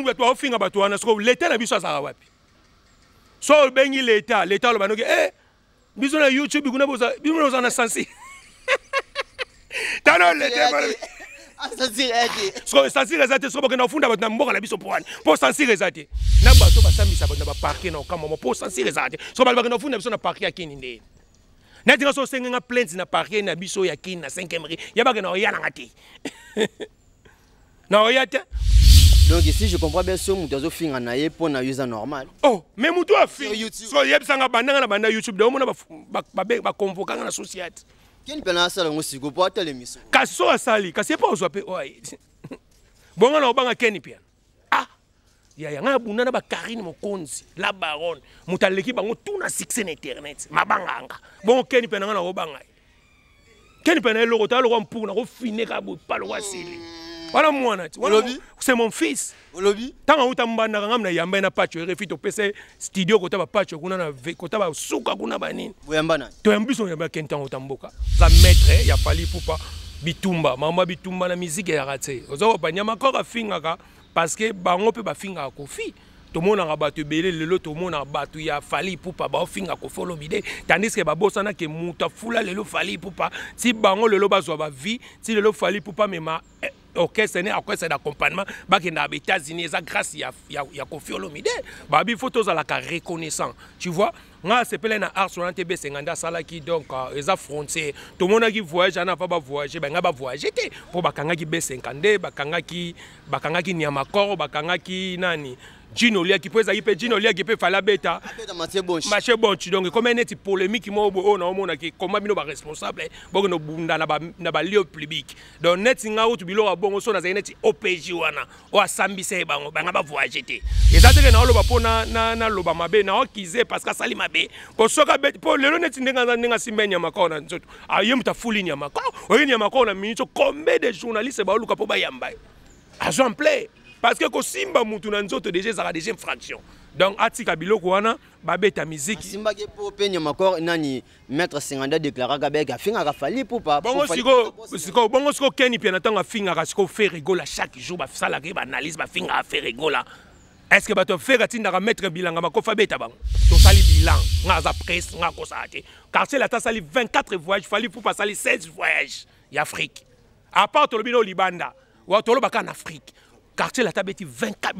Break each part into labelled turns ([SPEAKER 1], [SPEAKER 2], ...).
[SPEAKER 1] Bato baofinga bato wana, soko leta na biso azalaka wapi? So obengi leta, leta aloba noki eh, biso na YouTube kuna bino boza na sensi tano leta soko censure eza te. Soko bokenda kofunda bato na mboka na biso mpo wani, mpo censure eza te. Na bato basambisa bato na baparquet na okamamo, mpo censure ezala te. Soko bato bakenda kofunda biso na parquet ya Kini nde neti nga so osenge nga plainte na parquet na biso ya Kini na 5e rue, ya bakenda oya nanga te, na oya te.
[SPEAKER 2] Donc si je comprends bien, so moto azofinga na ye, mpo na yo eza normal?
[SPEAKER 1] Oh, mais moto afinga, so oyebisanga bandanga na banda YouTube de omona baconvokanga na société.
[SPEAKER 2] Keni mpe na asala yango sikoyo mpo atelemisa.
[SPEAKER 1] Kasi so asali, kasi ye mpo ozwa mpe oyo bongo na obanga Keni Piana. Ah yaya, ngai abunda na bakarine Mokonzi la baronne, moto aleki bango tuna succès na internet, mabanganga bongo. Keni mpe na ngai nakobanga ye. Keni mpe na eloko ta lokwa mpuku nakofineka boye pa lokwa sili wana mwana ti. C'est mon fils.
[SPEAKER 2] Olobi.
[SPEAKER 1] Ntango auta mbandaka, ngam na yamba ye na Pacho RFI, topesa studio kota bapacho kuna na kota basuka kuna banini. Toyamba biso, yamba Ken ntango auta mboka, za maître ya Fally Ipupa. Bitumba, mama, bitumba na miziki eyaka te. Oza kopa nyama kaka afingaka parce que bango mpe bafingaka Kofi. Tomonaka bato ebele lelo, tomonaka bato ya Fally Ipupa baofinga Kofi Olomide, tandis que babosana ke moto afula lelo Fally Ipupa ti bango lelo bazwa bavie, ti lelo Fally Ipupa mema orchestre ne, orchestre d'accompagnement, bakendaka ba États-Unis, eza grâce ya Kofi Olomide. Babi faut tozalaka reconnaissant, tu vois. Nga asepelai na art wana te, besenga nde asalaki. Donc eza frontière, tomonaki voyage wana afa bavoyage, bangai bavoyage te mpo bakangaki B52, bakangaki Niamakor, bakangaki nani, Jino Oliaki, mpo ezalaki mpe Jino Oliaki mpe fallait abeta marché bonchi. Donc ekoma neti polémique moko boye oyo naomonaki koma bino baresponsable bokende obunda na balieu public. Donc neti nga utu biloko ya bongo, so nazali neti OPJ wana oyo asambisa ye, bango banga bavoyage te. Eza teke naoloba mpo naloba mabe, naokize parce que asali mabe, po soki abeti mpo lelo neti ndenge aza, ndenge asimba ye nyama kao na nzoto, aye moto afuli nyama kao oye nyama kao na minute. Combien de journaliste baoluka mpo bayamba ye, azwa ampleur, parce que kosimba mutu na nzoto déjà ezalaka déjà infraction. Donc atika biloko wana, babeta miziki.
[SPEAKER 2] Asimbaki mpo mpe Nyamakor nani, maître Senganda déclaraka beke afingaka Fally Ipupa.
[SPEAKER 1] Bongo sikoyo, sikoyo bongo sikoyo Keni Pia na ntango afingaka sikoyo Ferre Gola, chaque jour basalaka ye baanalyse, bafingaka Ferre Gola. Est ce que bato Ferre atindaka maître Bilanga Makofi abeta bango? Tosali bilan, nga aza presse, nga akosaka te. Quartier Latin asali 24 voyage, Fally Ipupa asali 16 voyage ya Afrique. À part tolobi no libanda wa, tolobaka na Afrique, Quartier Latin abeti 24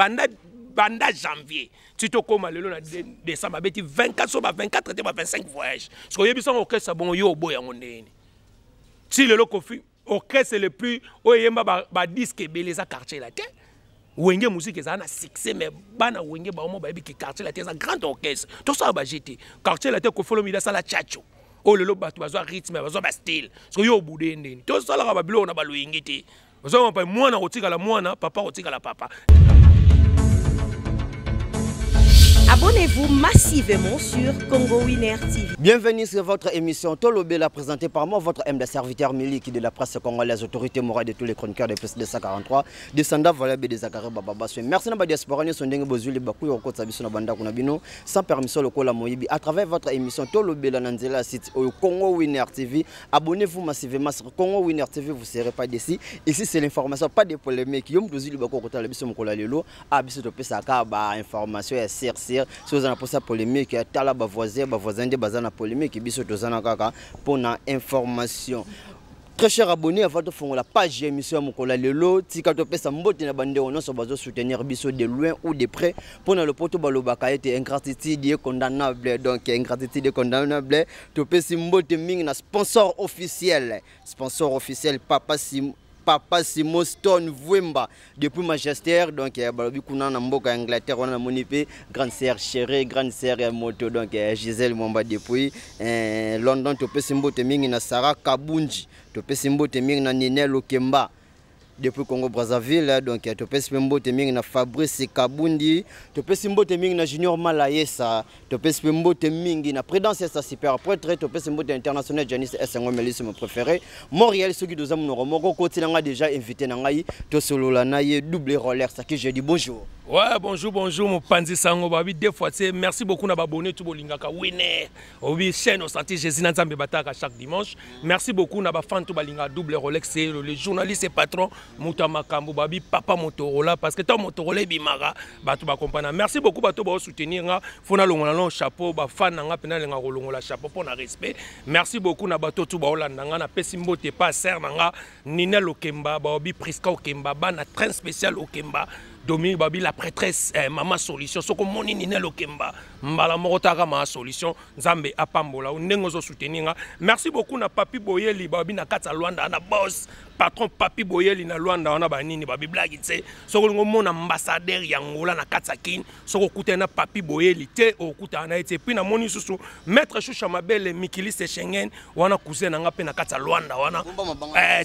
[SPEAKER 1] banda janvier ti tokóma lelo na décembre, abeti 24, so ba 24 te, ba 25 voyage. Soki oyebisa ngo orchestre bongo, yo oboya yango ndeni? Ti lelo Kofi, orchestre le plus oyo eyemba badisque ebele eza Quartier Latin. Wenge Musique ezala na succès, mais bana Wenge baomo bayebi ke Quartier Latin eza grand orchestre. Tosala baje te, Quartier Latin, Kofi Olomide asala tchatcho oyo lelo bato bazwa rythme, bazwa bastyle. Soki yo obude ndeni, tosalaka babiloko na baloyenge te. Ozomapa mwana kotikala mwana, papa kotikala papa.
[SPEAKER 3] Abonnez-vous massivement sur Congo Winner TV.
[SPEAKER 2] Bienvenue sur votre émission Tolobela, présentée par moi, votre M, serviteur Miliki de la presse congolaise, autorité morale de tous les chroniqueurs de plus de 143, descendant valable des Zakari Bababasswe. Merci na ba diaspora nyonso ndenge bozwi libaku ya kokotisa biso na bandako na bino sans permission lokola moyibi à travers votre émission Tolobela na nzela ya site oyo Congo Winner TV. Abonnez-vous massivement sur Congo Winner TV, vous serez pas déçus. Ici c'est l'information, pas de polémique. Yo moto ozwi libaku ya kotala biso mokolo ya lelo, a biso topesaka ba information ya sir sir. Soki oza na posa polémique, tala bavoisin, bavoisin nde baza na polémique, biso toza na kaka mpona information. Très cher abonné, avant tofongola page ya émission ya mokolo ya lelo, tika topesa mbote na bandeko nyonso bazosoutenir biso de loin ou de près. Mpona lopoto balobaka ete ingratitude est condamnable. Donc ingratitude est condamnable. Topesi mbote mingi na sponsor officiel, sponsor officiel Papa Simo Stone Vwemba depuis Manchester. Donc balobi kuna na mboka ya Angleterre wana, namoni mpe grande sœur chérie, grande sœur ya moto, donc Gisèle Mwamba depuis London. Topesi mbote mingi na Sarah Kabunji, topesi mbote mingi na Ninel Okemba depuis Congo Brazzaville. Donc topesi mpe mbote mingi na Fabrice Kabundi, topesi mbote mingi na Junior Malayesa, topesi mpe mbote mingi na Prudence Esa super prêtre, topesi mbote international Janis Esengo Melisi, mon préféré Montréal. Soki toza monoko moko, kotina nga déjà invité na ngai, tosolola na ye, Double Rolex, à qui je dis bonjour.
[SPEAKER 1] Ouais, bonjour, bonjour, mopanzi sango, babi deux fois, c'est merci beaucoup na abonné tout bolingaka Winner. Obi chaîne au santé Jésus na Nzambe bataka chaque dimanche. Merci beaucoup na ba fan tout balinga Double Rolex, c'est le journaliste et patron. Moto ya makambo, babi papa Motorola, parce que ntango Motorola ebimaka, bato bakompana. Merci beaucoup bato baosoutenir nga. Fo nalongola no chapeau, bafan na nga mpena alenga kolongola chapeau mpo na respect. Merci beaucoup na bato tu baolanda nga. Napesi mbote pa ser na nga Nina Lokemba, baobi Priska Okemba, bana train spécial Okemba, Dominique, babi la prêtresse, mama solution. Soko moni Nina Lokemba, mbala moko taka ma solution. Nzambe apambola ndenge ozosoutenir nga. Merci beaucoup na Papi Boyeli, babi na kati ya Lwanda, na boss patron Papi Boyeli na Lwanda wana, banini babi blagi te. Soki olingi omona ambassadeur ya Ngola na kati ya Kine, soki okutani na Papi Boyeli te, okutana na ye te. Puis namoni lisusu maître Shusha Mabele, mikiliste Schengen wana, cousin na nga mpe na kati ya Lwanda wana.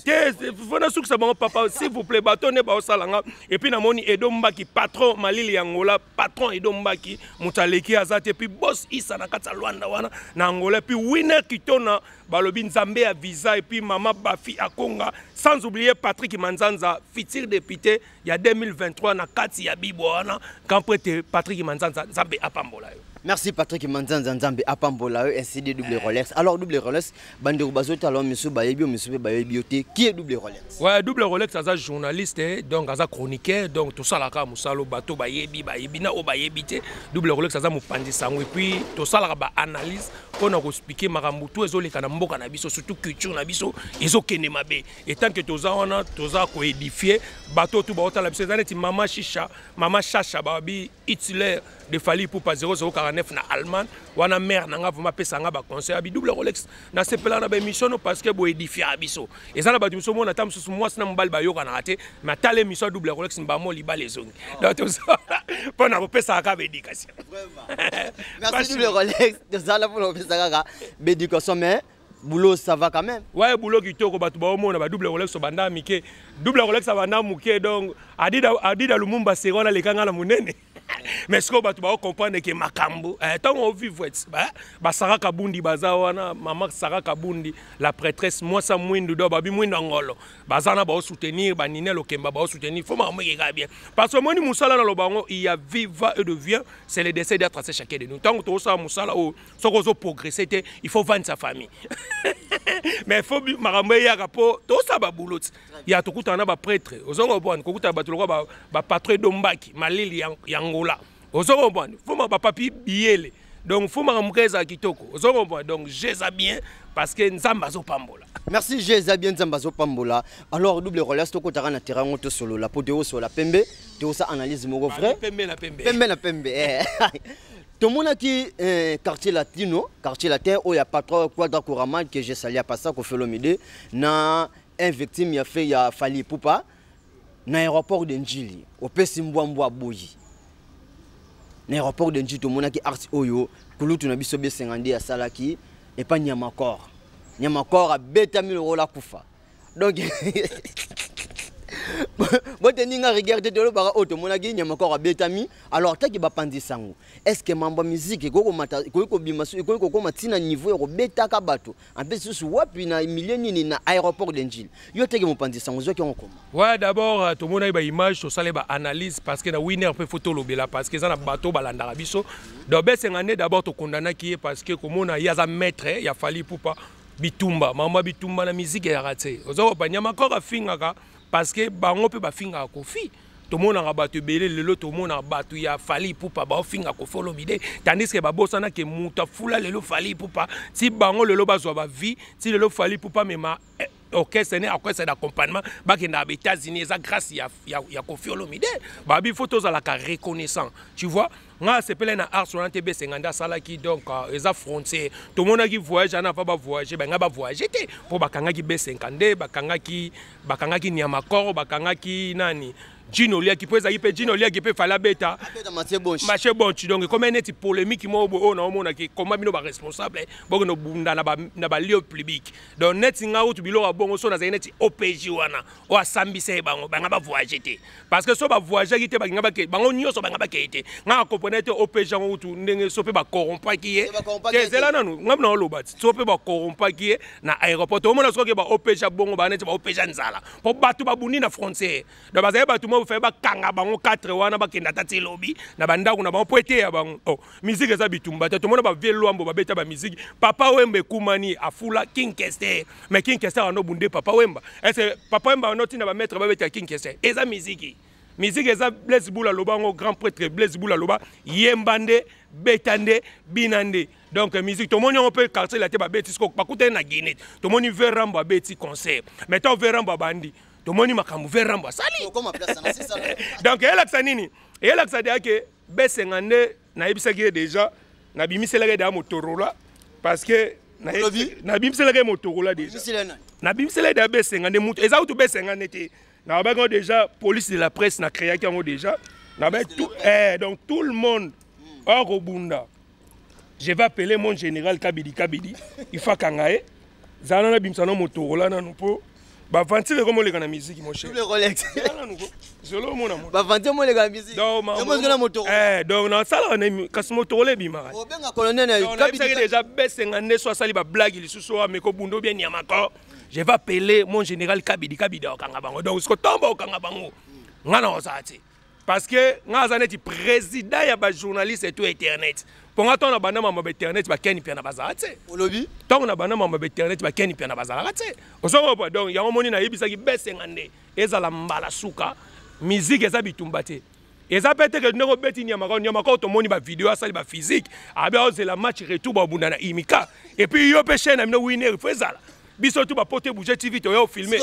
[SPEAKER 1] Te, fo nasukisa bango, papa, s'il vous plaît, bato nde baosala nga. Et puis namoni Edo Mbaki, patron Malili ya Ngola, patron Edo Mbaki, moto aleki aza te. Puis boss Isa na kati ya Lwanda wana na Angola, puis Winner Kitona, balobi Nzambe ya visa, et puis mama Bafi Akonga, sans oublier Patrick Manzanza, futur député ya 2023 na kati ya Bibwa wana, grand prêtre Patrick Manzanza, Nzambe apambola yo.
[SPEAKER 2] Merci Patrick Manzanza, Nzambe apambola yo, ainsi de Double Rolex. Alors Double Rolex, bandeko bazotala misu bayebi yo, misu mpe bayebi yo te. Qui est Double Rolex?
[SPEAKER 1] Ouais, Double Rolex aza journaliste, donc aza chroniqueur, donc tosalaka mosala. Bato bayebi, bayebi na oyo bayebi te. Double Rolex aza mopanzi sango, et puis tosalaka baanalyse mpona koexpliquer makambo tu ezoleka na mboka na biso, surtout culture na biso ezokende mabe. Et tant que toza wana, toza koédifier bato tu baotala biso. Eza neti mama Shisha, mama Shasha, babi Hitler de Fally Ipupa 0049 na Allemagne wana, mare na nga vraiment apesa nga baconseil, abi Double Rolex, nasepela na baémission no parce que boédifiaka biso. Eza na bato mosusu omona ata mosusu mwasi na mobali bayokanaka te, mais atala émission ya Double Rolex, mbamo libala ezongi. Donc toza mpo na kopesaka kaka baéducation.
[SPEAKER 2] Merci Double Rolex, tozala mpona kopesa kaka baéducation, mais boulot, ça va quand même?
[SPEAKER 1] Ouais, boulot kitoko. Bato baomona ba Double Rolex banda mike, Double Rolex abanda moke, donc Adida, Adida Lumumba sero wana aleka nga na monene, mais sikoyo bato baocomprendre ke makambo ntango ovivre. Basara Kabundi baza wana, mama Sara Kabundi, la prêtresse, mwasa mwindu, do babi mwindu ya ngolo, baza na baosoutenir banine Lokemba, baosoutenir. Fo makambo ekeka bien, parce que omoni mosala na loba yango, il y a viva et de vient, c'est le décès d'être à chacun de nous. Ntango tokosala mosala oyo, soki ozoprogresse te, il faut vendre sa famille, mais faut makambo eyaka mpo tosala babulo ti ya tokutana na baprêtre. Ozo comprendre, kokutana bato lokola bapatron Edombaki Malili ya Ngola, ozo comprendre, fo bapapi biyele. Donc fo makambo ka ezala kitoko, ozo comprendre. Donc eza bien parce que Nzambe azopambola.
[SPEAKER 2] Merci, je eza bien, Nzambe azopambola. Alors Double Rolex, tokotaka na terrain ngo, tosolola po toyosola pembe, toyosa analyse moko vrai.
[SPEAKER 1] Pembe na pembe.
[SPEAKER 2] Pembe na pembe. Tomonaki Quartier Latino, Quartier Latin oyo ya patron Quadra Koraman, que je salue pasa Kofelomide, na un victime ya fait ya Fally Ipupa na aéroport de Njili, opesi mbwambwa boyi na aéroport de Njili. Tomonaki art oyo kulutu na biso Besenga nde asalaki epa Nyamakor. Nyamakor abetami lokola kufa. Donc boteni nga rigueur te, tolobaka oyo tomonaki, Nyamakor abetami. Alors taki bapanzi sango, est ce que mambo ya musique ekoki komata, ekoki kobima, ekoki kokóma ntina niveau ya kobetaka bato en susu wapi, na milieu nini, na aéroport de Njili? Yo teke mopanzi sango, ozwaki yango koma?
[SPEAKER 1] Ouais, d'abord tomonaki baimage, tosali baanalyse, parce que na Winner mpe fo tolobela, parce que eza na bato balandaka biso. Donc Besenga nde d'abord tokondamnaki ye, parce que komona ye aza maître ya Fally Ipupa, bitumba, mama bitumba na musique eyaka te. Oza kopa Nyamakor afingaka parce que bango mpe bafingaka Kofi. Tomonaka bato ebele lelo, tomonaka bato ya Fally Ipupa baofinga Kofi Olomide, tandis ke babosanaki moto afula lelo Fally Ipupa ti bango lelo bazwa bavie, ti lelo Fally Ipupa mema orchestre ne, orchestre d'accompagnement, bakendaka ba États-Unis, eza grâce ya Kofi Olomide. Babi fo tozalaka reconnaissant, tu vois. Nga asepele na art wana te. Besenga nde asalaki, donc eza frontière. Tomonaki voyage wana, fa bavoyage, banga bavoyage te mpo bakangaki Besenga nde bakangaki Niamakoro, bakangaki nani, Jino Oliaki, mpo ezalaki mpe Jino Oliaki mpe fallait abeta Mathieu Bonchi. Donc ekomi neti polémique moko boye oyo naomonaki koma bino baresponsable bokende obunda na balieu public. Donc neti nga utu biloko ya bongo, so nazali neti OPJ wana oyo asambisa ye, bango banga bavoyage te, parce que so bavoyageaki te, bakinga bake bango nyonso, banga bakei te. Nga akomprene te OPJ yango utu ndenge so mpe bakorrompaki ye te. Ezela nanu, nga na oloba ti so mpe bakorrompaki ye na aéroport. Tomona soki ba OPJ bongo baa neti ba OPJ nzala, mpo bato babundi na frontière. Donc bazali bato mo moko faye bakanga bango 4 wana, bakenda ata ti lobi na bandako na bango mpo eteya bango. Oh, musique eza bitumba te. Tomona bavieux Lwambo babeta bamusique. Papa Wemba ekumani afula King Kester, mais King Kester wana obunde Papa Wemba. Est Papa Wemba wana otinda bamaître babeta King Kester? Eza musique. Musique eza, Blaise Bula aloba yango, grand prêtre Blaise Bula aloba: yemba nde, beta nde, bina nde. Donc musique, tomoni yango mpe Quartier Latin babeti. Siko bakutani na Guinée, tomoni vieux Rambo abeti concert. Mais ntango vieux Rambo abandi, tomoni makambo vieux Rambo asali. Donc eyelakisa nini? Eyelakisa deya ke besenga nde nayebisaki ye déjà, nabimiselaki ye deya Motorola, parce que nabimiselaki ye Motorola déjà, nabimiselaki deya besenga nde mutu eza kutu besenga nde te. Nalobaki yango déjà, police de la presse nacréaki yango déjà. Nabaki tout, donc tout le monde oyo kobunda, je vais appeler mon général Kabidi. Kabidi, il faut akanga ye. Zala nano, abimisa no Motorola nanu, mpo baventure ekomoleka na musique, mon cher.
[SPEAKER 2] Zelo omona baventure moleka na musique.
[SPEAKER 1] Donc nasalaka na kasi Motorola ebimaka.
[SPEAKER 2] Obenga colonel.
[SPEAKER 1] Nayebisaki déjà besenga nde so asali bablague lisusu oyo ameko bunda obien nyamako, je vais appeler mon général Kabidi. Kabidi akokanga bango. Donc siko ntomba okanga bango, nga na kozala te, parce que nga aza neti président ya bajournaliste to internet. Mpo nga ntango na banda mambo ba internet, bakeni mpe na bazala te.
[SPEAKER 2] Olobi?
[SPEAKER 1] Ntango na banda mambo ba internet, bakeni mpe na bazalaka te. Ozongopa? Donc yango moni nayebisaki besenga nde ezala mbala suka. Musique eza bitumba te. Eza mpe teke ndenge obeti nyamaka nyamaka oyo tomoni bavideo asali baphysique abe aozela match retour babunda na imika. Et puis yo mpe chaîne na bino Winner, faut ezala biso tu bapote Bouge TV toya ofilme.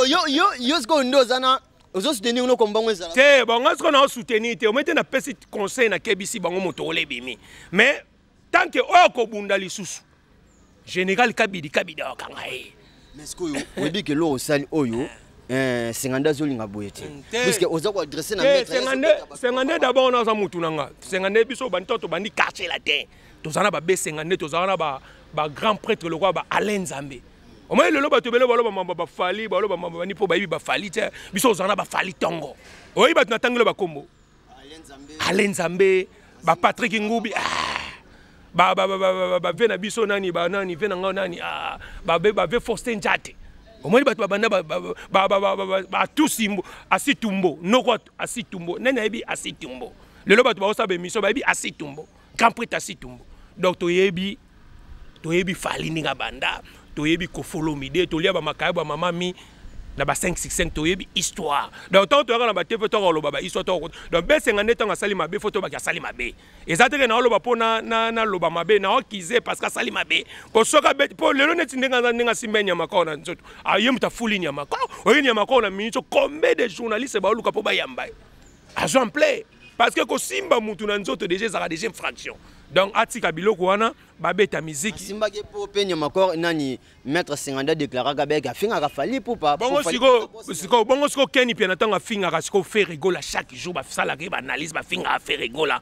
[SPEAKER 2] Yo sikoyo nde oza na ozosoutenir no kombango ezala?
[SPEAKER 1] Te, bango sikoyo na osoutenir te. Omoi te, napesi conseil, nakebisi bango, moto ola ebimi. Mais tant que oyo akobunda lisusu, général Kabidi, Kabidi akokanga ye.
[SPEAKER 2] Mais sikoyo oyebi ke eloko osali oyo, sengande azolinga boye te, puisque oza koadresse na
[SPEAKER 1] maître Sengande. D'abord naza mutu na nga Sengande. Biso bandi to tobandi Quartier Latin, toza na babe Sengande, tozala na bagrand prêtre lokola ba Alain Nzambe. Omoi lelo bato ebele baloba mambo bafali, baloba mambo bani mpo bayebi bafali te. Biso ozala na bafali ntongo, oyebi bato natangelo bakombo Alain Nzambe, baPatrik Ngubi, bave na biso nani, banani, ve na ngai nani, bave Faustin Njate. Omoni bato babanda batusimbo asitumbo noko asitumbo nani ayebi asitumbo. Lelo bato baosala baémission bayebi asitumbo, grand prêtre asitumbo. Donc toyebi Fali ndenge abanda, toyebi Koffi Olomide, tolia bamakaya bamama mi na ba 565, toyebi histoire. Donc ntango toyaka na batv, toka koloba bahistoire. Donc besenga nde ntango asali mabe, faut tobaki asali mabe. Eza teke naoloba mpo naloba mabe, naokize parce que asali mabe. Po soki abeti, mpo lelo neti ndenge aza, ndenge asimba nyama kao na nzoto, aye moto afuli nyama kao, oye nyama kao na minute, combien de journaliste baoluka mpo bayamba ye, azwa ampleur, parce que kosimba mutu na nzoto déjà ezalaka déjà infraction. Donc atika biloko wana, babeta miziki.
[SPEAKER 2] Asimbaki mpo mpe nyama kor nani, maître Senganda déclaraka beke afingaka Fally Ipupa.
[SPEAKER 1] Bongo sikoyo, sikoyo bongo sikoyo keni pia na ntango afingaka sikoyo Ferre Gola, chaque jour basalaka ye baanalyse, bafingaka Ferre Gola.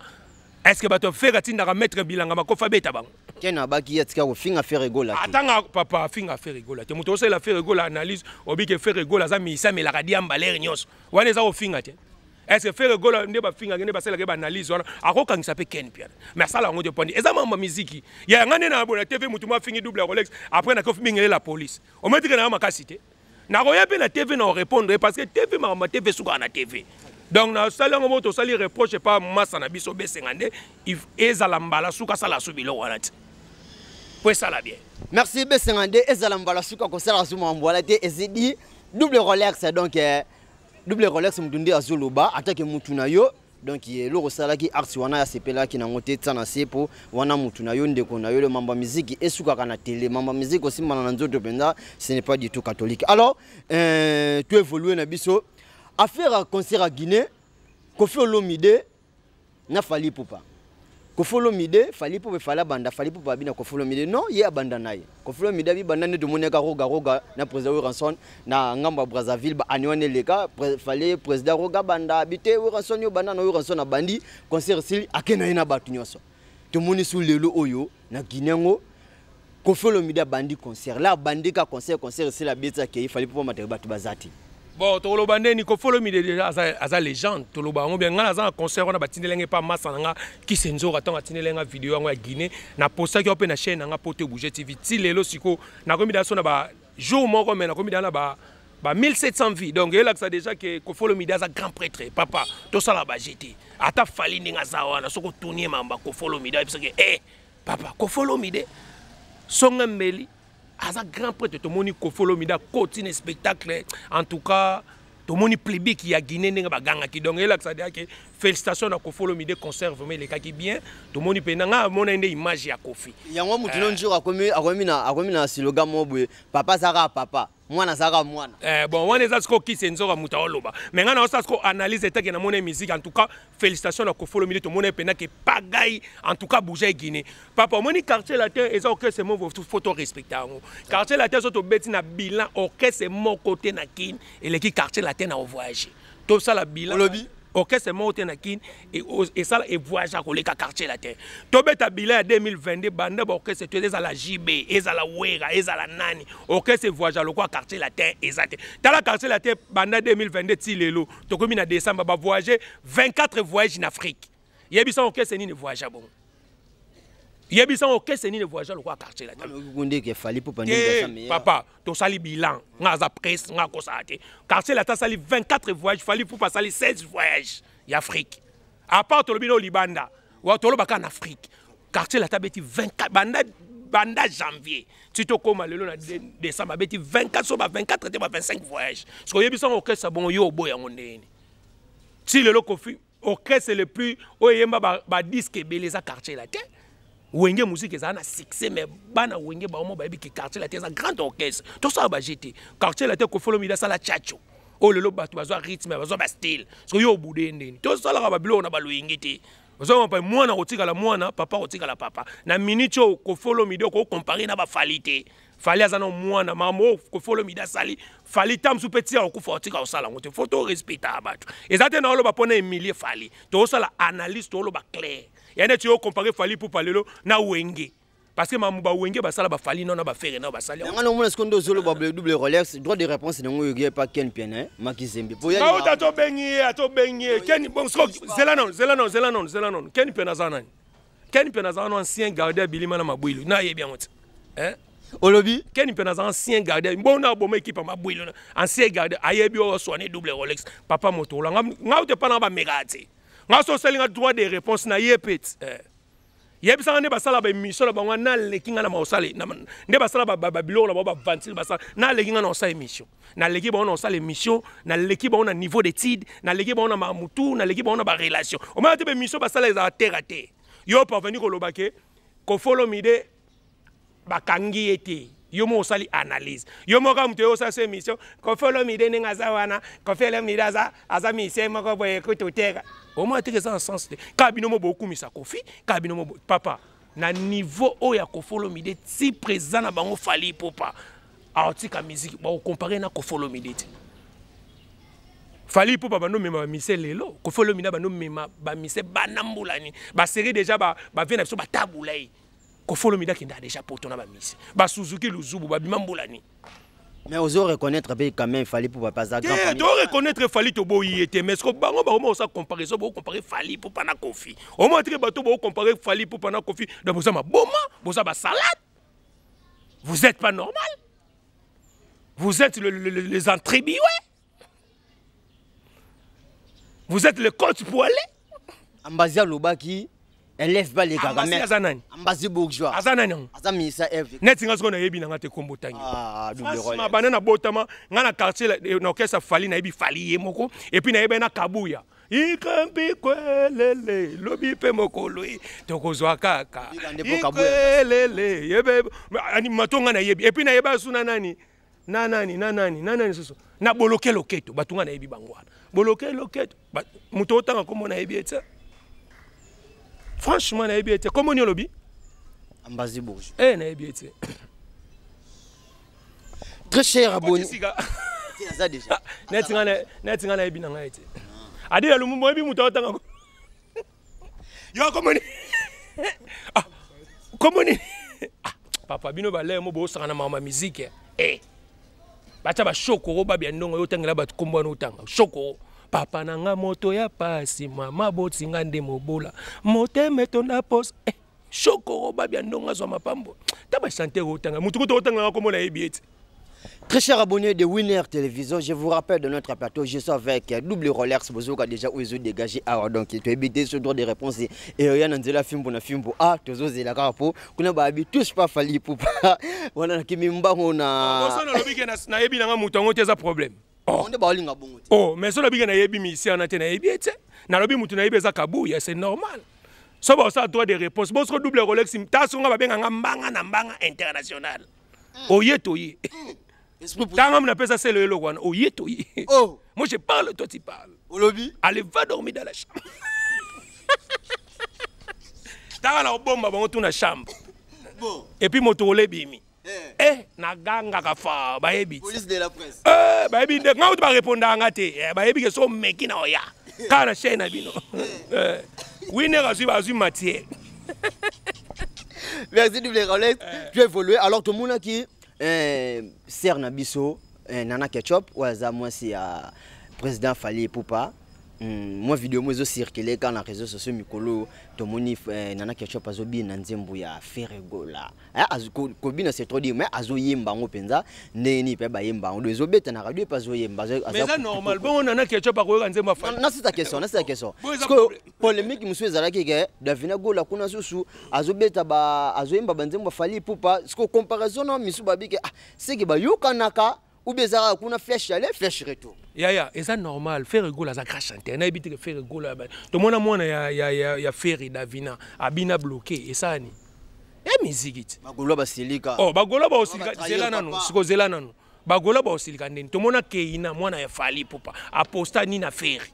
[SPEAKER 1] Est ce que bato Ferre atindaka maître bilanga makofi abeta bango?
[SPEAKER 2] Ken abaki ye atika kofinga Ferre Gola
[SPEAKER 1] te. Atanga papa afinga Ferre Gola te. Moto osalela Ferre Gola analyse, obike Ferre Gola aza misa, amelaka diamba lere nyonso, wana eza kofinga te. Est ce que Ferre Gola nde bafingaki nde basalaki baanalyse wana, akokangisa mpe Ken Piana? Mais asala yango te pandi eza mambo ya miziki ya yanga nde na bona TV. Motu mo afingi double Rolex, après nakofi mingele la police, ometike na yo makasi te. Nakoya mpe na TV na orépondre, parce que TV, makambo ya TV esukaka na TV. Donc nasali yango moko, tosali reproche epa masa na biso besenga nde ezala mbala suka asala so biloko wana te, po esala bien.
[SPEAKER 2] Merci. Besenga nde ezala mbala suka kosala so makambo wana te. Ezidi double Rolex. Donc double Rolex, mutu nde azoloba atake mutu na yo. Donc eloko osalaki art wana, asepelaki nango te, tia na se, mpo wana mutu na yo, ndeko na yo. Le mambo ya miziki esukaka na tele. Mambo ya miziki osimbana na nzoto mpenza, ce n'est pas du tout catholique. Alors to évolue na biso affaire ya concert ya Guinée, Koffi Olomide na Fally Ipupa. Koffi Olomide, Fally Ipupa efali abanda. Fally Ipupa abi na Koffi Olomide non, ye abanda na ye. Koffi Olomide abi banda nde tomonaka Roga Roga na président Werrason na ngambo ya Brazzaville. Baani wana eleka, fallait président Roga banda, abi te, Werrason yo banda na. Werrason abandi concert, esili, ake na ye na bato nyonso. Tomoni su lelo oyo na Guinée yango, Koffi Olomide abandi concert la, abandi ka concert, concert esili, abeti, akei. Fally Ipupa mataka, bato baza te.
[SPEAKER 1] Bon, tokoloba ndeni Koffi Olomide déjà aza légende. Toloba yango bien. Ngai naza na concert wana, batindeli ngai epa masa na nga Kise Nzoka. Ntango atindeli nga video yango ya Guinée, napostaki yango mpe na chaîne na nga Poto Bouge TV. Ti lelo sikoyo nakomi da so na ba jour moko, mais nakomi da na ba Ba 1700 vues. Donc elakisa déjà que Koffi Olomide aza grand prêtre. Papa, tosala ba GT. Ata Fally ndenge aza wana soki otuni ye mamba Koffi Olomide ayebisa ke eh papa Koffi Olomide songa mbeli aza grand prêtre. Tomoni Koffi Olomide akoti na spectacle, en tout cas tomoni public ya Guinée ndenge bagangaki. Donc elakisa déjà que félicitations na Koffi Olomide, concert vraiment elekaki bien. Tomoni mpe na nga amona nde image ya Koffi.
[SPEAKER 2] Yango mutu no njour akomi na slogan mo boye: papa azalaka papa, mwana azalaka mwana.
[SPEAKER 1] Bon, wana eza sikoyo kisi nzoka moto aoloba, mais ngai naosala sikoyo analyse etake namoni musique. En tout cas, félicitations na Koffi Olomide. Tomoni mpena ke pagai, en tout cas bouge Guinée. Papa, omoni Quartier Latin eza orchestre moko, faut to respecte yango. Quartier Latin, so tobeti na bilan, orchestre moko te na Kine eleki Quartier Latin na ovoyage. Tosala bilan.
[SPEAKER 2] Olobi?
[SPEAKER 1] Orchestre moko te na Kine esala evoyage koleka Quartier Latin. Tobeta bilan ya 2022, banda baorchestre to ezala JB, ezala Wera, ezala nani, orchestre evoyage lokola Quartier Latin eza te. Tala Quartier Latin, banda 2022 ti lelo tokomi na décembre, bavoyage 24 voyage na Afrique. Yebisa orchestre nini voyage bongo? Yebisa orchestre nini voyage lokola Quartier Latin?
[SPEAKER 2] Ndeke Fally Ipupa ndenge aza meilleur.
[SPEAKER 1] Papa, tosali bilan, nga aza presse, nga akosala te. Quartier Latin asali 24 voyage, Fally Ipupa asali 16 voyage ya Afrique. À part tolobi no libanda wa, tolobaka na Afrique, Quartier Latin abeti 24 banda janvier ti tokóma lelo na décembre, abeti 24, so ba 24 te, ba 25 voyage. Soki oyebisa ngo orchestre bongo, yo oboya yango ndeni? Ti lelo Koffi, orchestre le plus oyo eyemba badisque ebele eza Quartier Latin. Wenge Musique ezala na succès, mais bana Wenge baomo bayebi ke Quartier Latin eza grand orchestre. Tosala baje te. Quartier Latin, Koffi Olomide asala tchatcho oyo lelo bato bazwa rythme, bazwa bastyle. Soki yo obude ndeni, tosalaka babiloko na baloyenge te. Ozomapa mwana kotikala mwana, papa kotikala papa. Na minute oyo Koffi Olomide okocomparer na baFally te. Fally aza na mwana. Makambo oyo Koffi Olomide asali, Fally ta mosusu mpe tia kokufa otika kosala yango te. Faut torespecta bato. Eza te na oloba mpona emilie Fally, tozosala analyse, tooloba clair ya neti yo compare Fally Ipupa lelo na Wenge, parce que makambo bawenge basala, baFally nao na baFerre nao basali.
[SPEAKER 2] Yango nomona sikoyo nde ozoloba boye, double Rolex, droit de réponse nango oyoki epa Ken Piana Makizembe po
[SPEAKER 1] Auta tobengi ye, atobengi ye Ken. Bon, siko zela nano, zela nano, zela nano, zela nano. Ken Piana aza nani? Ken Piana aza nano ancien gardien ya Bilima na Mabwilu, nayebi yango te, eh?
[SPEAKER 2] Olobi?
[SPEAKER 1] Ken Piana aza ancien gardien bon na boma équipe ya Mabwilu, ancien gardien, ayebi oyo soigner double Rolex. Papa, moto ola nga te, mpa na bameka te. Nga so osalinga droit de réponse na ye pe ti, eh. Yebisanga nde basala baémission na bango, naleki nga na maosala nde basala babiloko na bango, baventile basala, naleki nga na osala émission, naleki bango na osala émission, naleki bango na niveau d'étude, naleki bango na mamutu, naleki bango na barelation. Omona te baémission basala ezala terre à terre. Yo parvenu koloba ke Koffi Olomide bakangi ye te. Yo moko osali analyse, yo moko kaka moto oyo osala so émission. Koffi Olomide ndenge aza wana, Koffi Olomide aza musicien moko boye kutu teka. Omona teke eza na sens te. Kaka bino mo bokumisa Koffi, kaka bino mo. Papa, na niveau oyo ya Koffi Olomide ti président na bango Fally Ipupa aotika musique, bakocomparer na Koffi Olomide te. Fally Ipupa bando mema bamise lelo, Koffi Olomide bando mema bamise bana mbulani basérie déjà, bavie na biso batabula ye. Koffi Olomide akendaka déjà poto na bamise basuzuki luzubu babima mbulani.
[SPEAKER 2] Mais ozo reconnaître mpe quand même Fally Ipupa aza grand.
[SPEAKER 1] Te, to reconnaître Fally, toboyi ye te. Mais ce bango bakoma osala comparaison, bocompare Fally Ipupa na Koffi. Omona teke bato bocompare Fally Ipupa na Koffi, donc boza maboma, boza basalade, vous êtes pas normal, vous êtes les entribués, vous êtes le coach pour aller.
[SPEAKER 2] Ambazi alobaki élève balekaka.
[SPEAKER 1] Ambazi aza nani?
[SPEAKER 2] Ambazi Bourgeois.
[SPEAKER 1] Aza nani yango?
[SPEAKER 2] Aza ministre F.
[SPEAKER 1] Neti nga sikoyo nayebi na nga te kombo tangi.
[SPEAKER 2] Ah, double rôle.
[SPEAKER 1] Franchement, banda na botama nga na quartier na orchestre Fally, nayebi Fally ye moko, et puis nayebi na Kabuya ikambi kwelele lobi mpe mokolo ye tokozwa kaka.
[SPEAKER 2] Bika nde po Kabuya.
[SPEAKER 1] Ikwelele yebe animato nga nayebi, et puis nayeba su na nani na nani na nani na nani susu na Boloke Loketo. Bato nga nayebi bango wana, Boloke Loketo. Moto otanga kombo nayebi ye te. Franchement, nayebi ye te. Kombo nini olobi?
[SPEAKER 2] Ambazi Bourgeois.
[SPEAKER 1] Eh, nayebi ye te.
[SPEAKER 2] Très cher abonné.
[SPEAKER 1] Sika.
[SPEAKER 2] Aza déjà.
[SPEAKER 1] Neti nga nayebi na ngai te. Adila Lumumba, oyebi moto aotanga yo komoni? Ah, komoni? Ah, papa, bino balere mo bosaka na mama musique, eh. Batya bashokoro babia ndongo yo otangela bato kombo wana, otanga shokoro. Papa na nga moto ya pasi, mama botinga nde mobola, motema etonda posa, eh, shokoro babia ndongo azwa mapambo. Ta bachanteur otanga motu kuta otangaka kombo nayebi ye te.
[SPEAKER 2] Très chers abonnés de Winner Télévision, je vous rappelle de notre plateau, je suis avec Double Rolex, bozoka déjà où ils ont dégagé. Alors donc, tu éviter ce droit de réponse et rien nzela fimbo na fimbo. Ah, tozozela kaka po kuna babi touche pas Fally Ipupa. Wana kimi mbango na.
[SPEAKER 1] Boso na lobi ke nayebi nanga moto yango te, eza problème.
[SPEAKER 2] Oh. Nde baolinga bongo te.
[SPEAKER 1] Oh, mais so lobi ke nayebi musicien wana te, nayebi ye te. Nalobi motu nayebi eza Kabuya, c'est normal. So baosala droit de réponse, bosiko Double Rolex ta songa babenganga mbanga na mbanga international. Oye toye. Ntango napesa selo eloko wana, oye toye.
[SPEAKER 2] Oh.
[SPEAKER 1] Moi je parle, toi tu parles.
[SPEAKER 2] Olobi.
[SPEAKER 1] Allez, va dormir dans la chambre. Tanga na obomba bango tu na chambre.
[SPEAKER 2] Bon.
[SPEAKER 1] Et puis moto olebimi.
[SPEAKER 2] Eh.
[SPEAKER 1] Eh, nagangaka fa bayebi.
[SPEAKER 2] Police de la presse.
[SPEAKER 1] Eh, bayebi nde nga kutu barépondaka nga te. Eh, bayebi ke so omeki na oya kaka na chaîne na bino. Eh, Winner azwi bazwi matière.
[SPEAKER 2] Merci Double Rolex. Tu as évolué. Alors tout le monde qui sert na biso Nana Ketchup ou aza mwasi ya président Fally Ipupa. Moi vidéo moi ezo circuler quand na réseaux sociaux mikolo tomoni Nana Ketchup azobina nzembo ya Ferre Gola. Eh, kobina c'est trop dire, mais azoyemba ngo penza ndenge nini pe bayemba ngo ezobeta na radio pe azoyemba
[SPEAKER 1] Mais eza normal bongo Nana Ketchup akoyoka nzembo ya Fally.
[SPEAKER 2] Na c'est ta question, na c'est ta question.
[SPEAKER 1] Bon, eza
[SPEAKER 2] Parce que
[SPEAKER 1] problème.
[SPEAKER 2] polémique mosusu ezalaki ke Davina Gola kuna susu azobeta ba azoyemba ba nzembo ya Fally Ipupa. Parce que comparaison na misu babi ke ah c'est que bayokanaka ou bien ezalaka kuna flèche aller, flèche retour.
[SPEAKER 1] Yaya, eza normal. Ferre Gola aza grand chanteur, nayebi te ke Ferre Gola tomona mwana ya Ferre Davina abina bloqué esani e musique ti.
[SPEAKER 2] Bagolo basilika.
[SPEAKER 1] Oh, bagolo baosilika.
[SPEAKER 2] Ba trahir
[SPEAKER 1] Zela nanu.
[SPEAKER 2] papa.
[SPEAKER 1] Siko zela nanu, bagolo baosilika ndeni tomona Keina mwana ya Fally Ipupa aposta nini na Ferre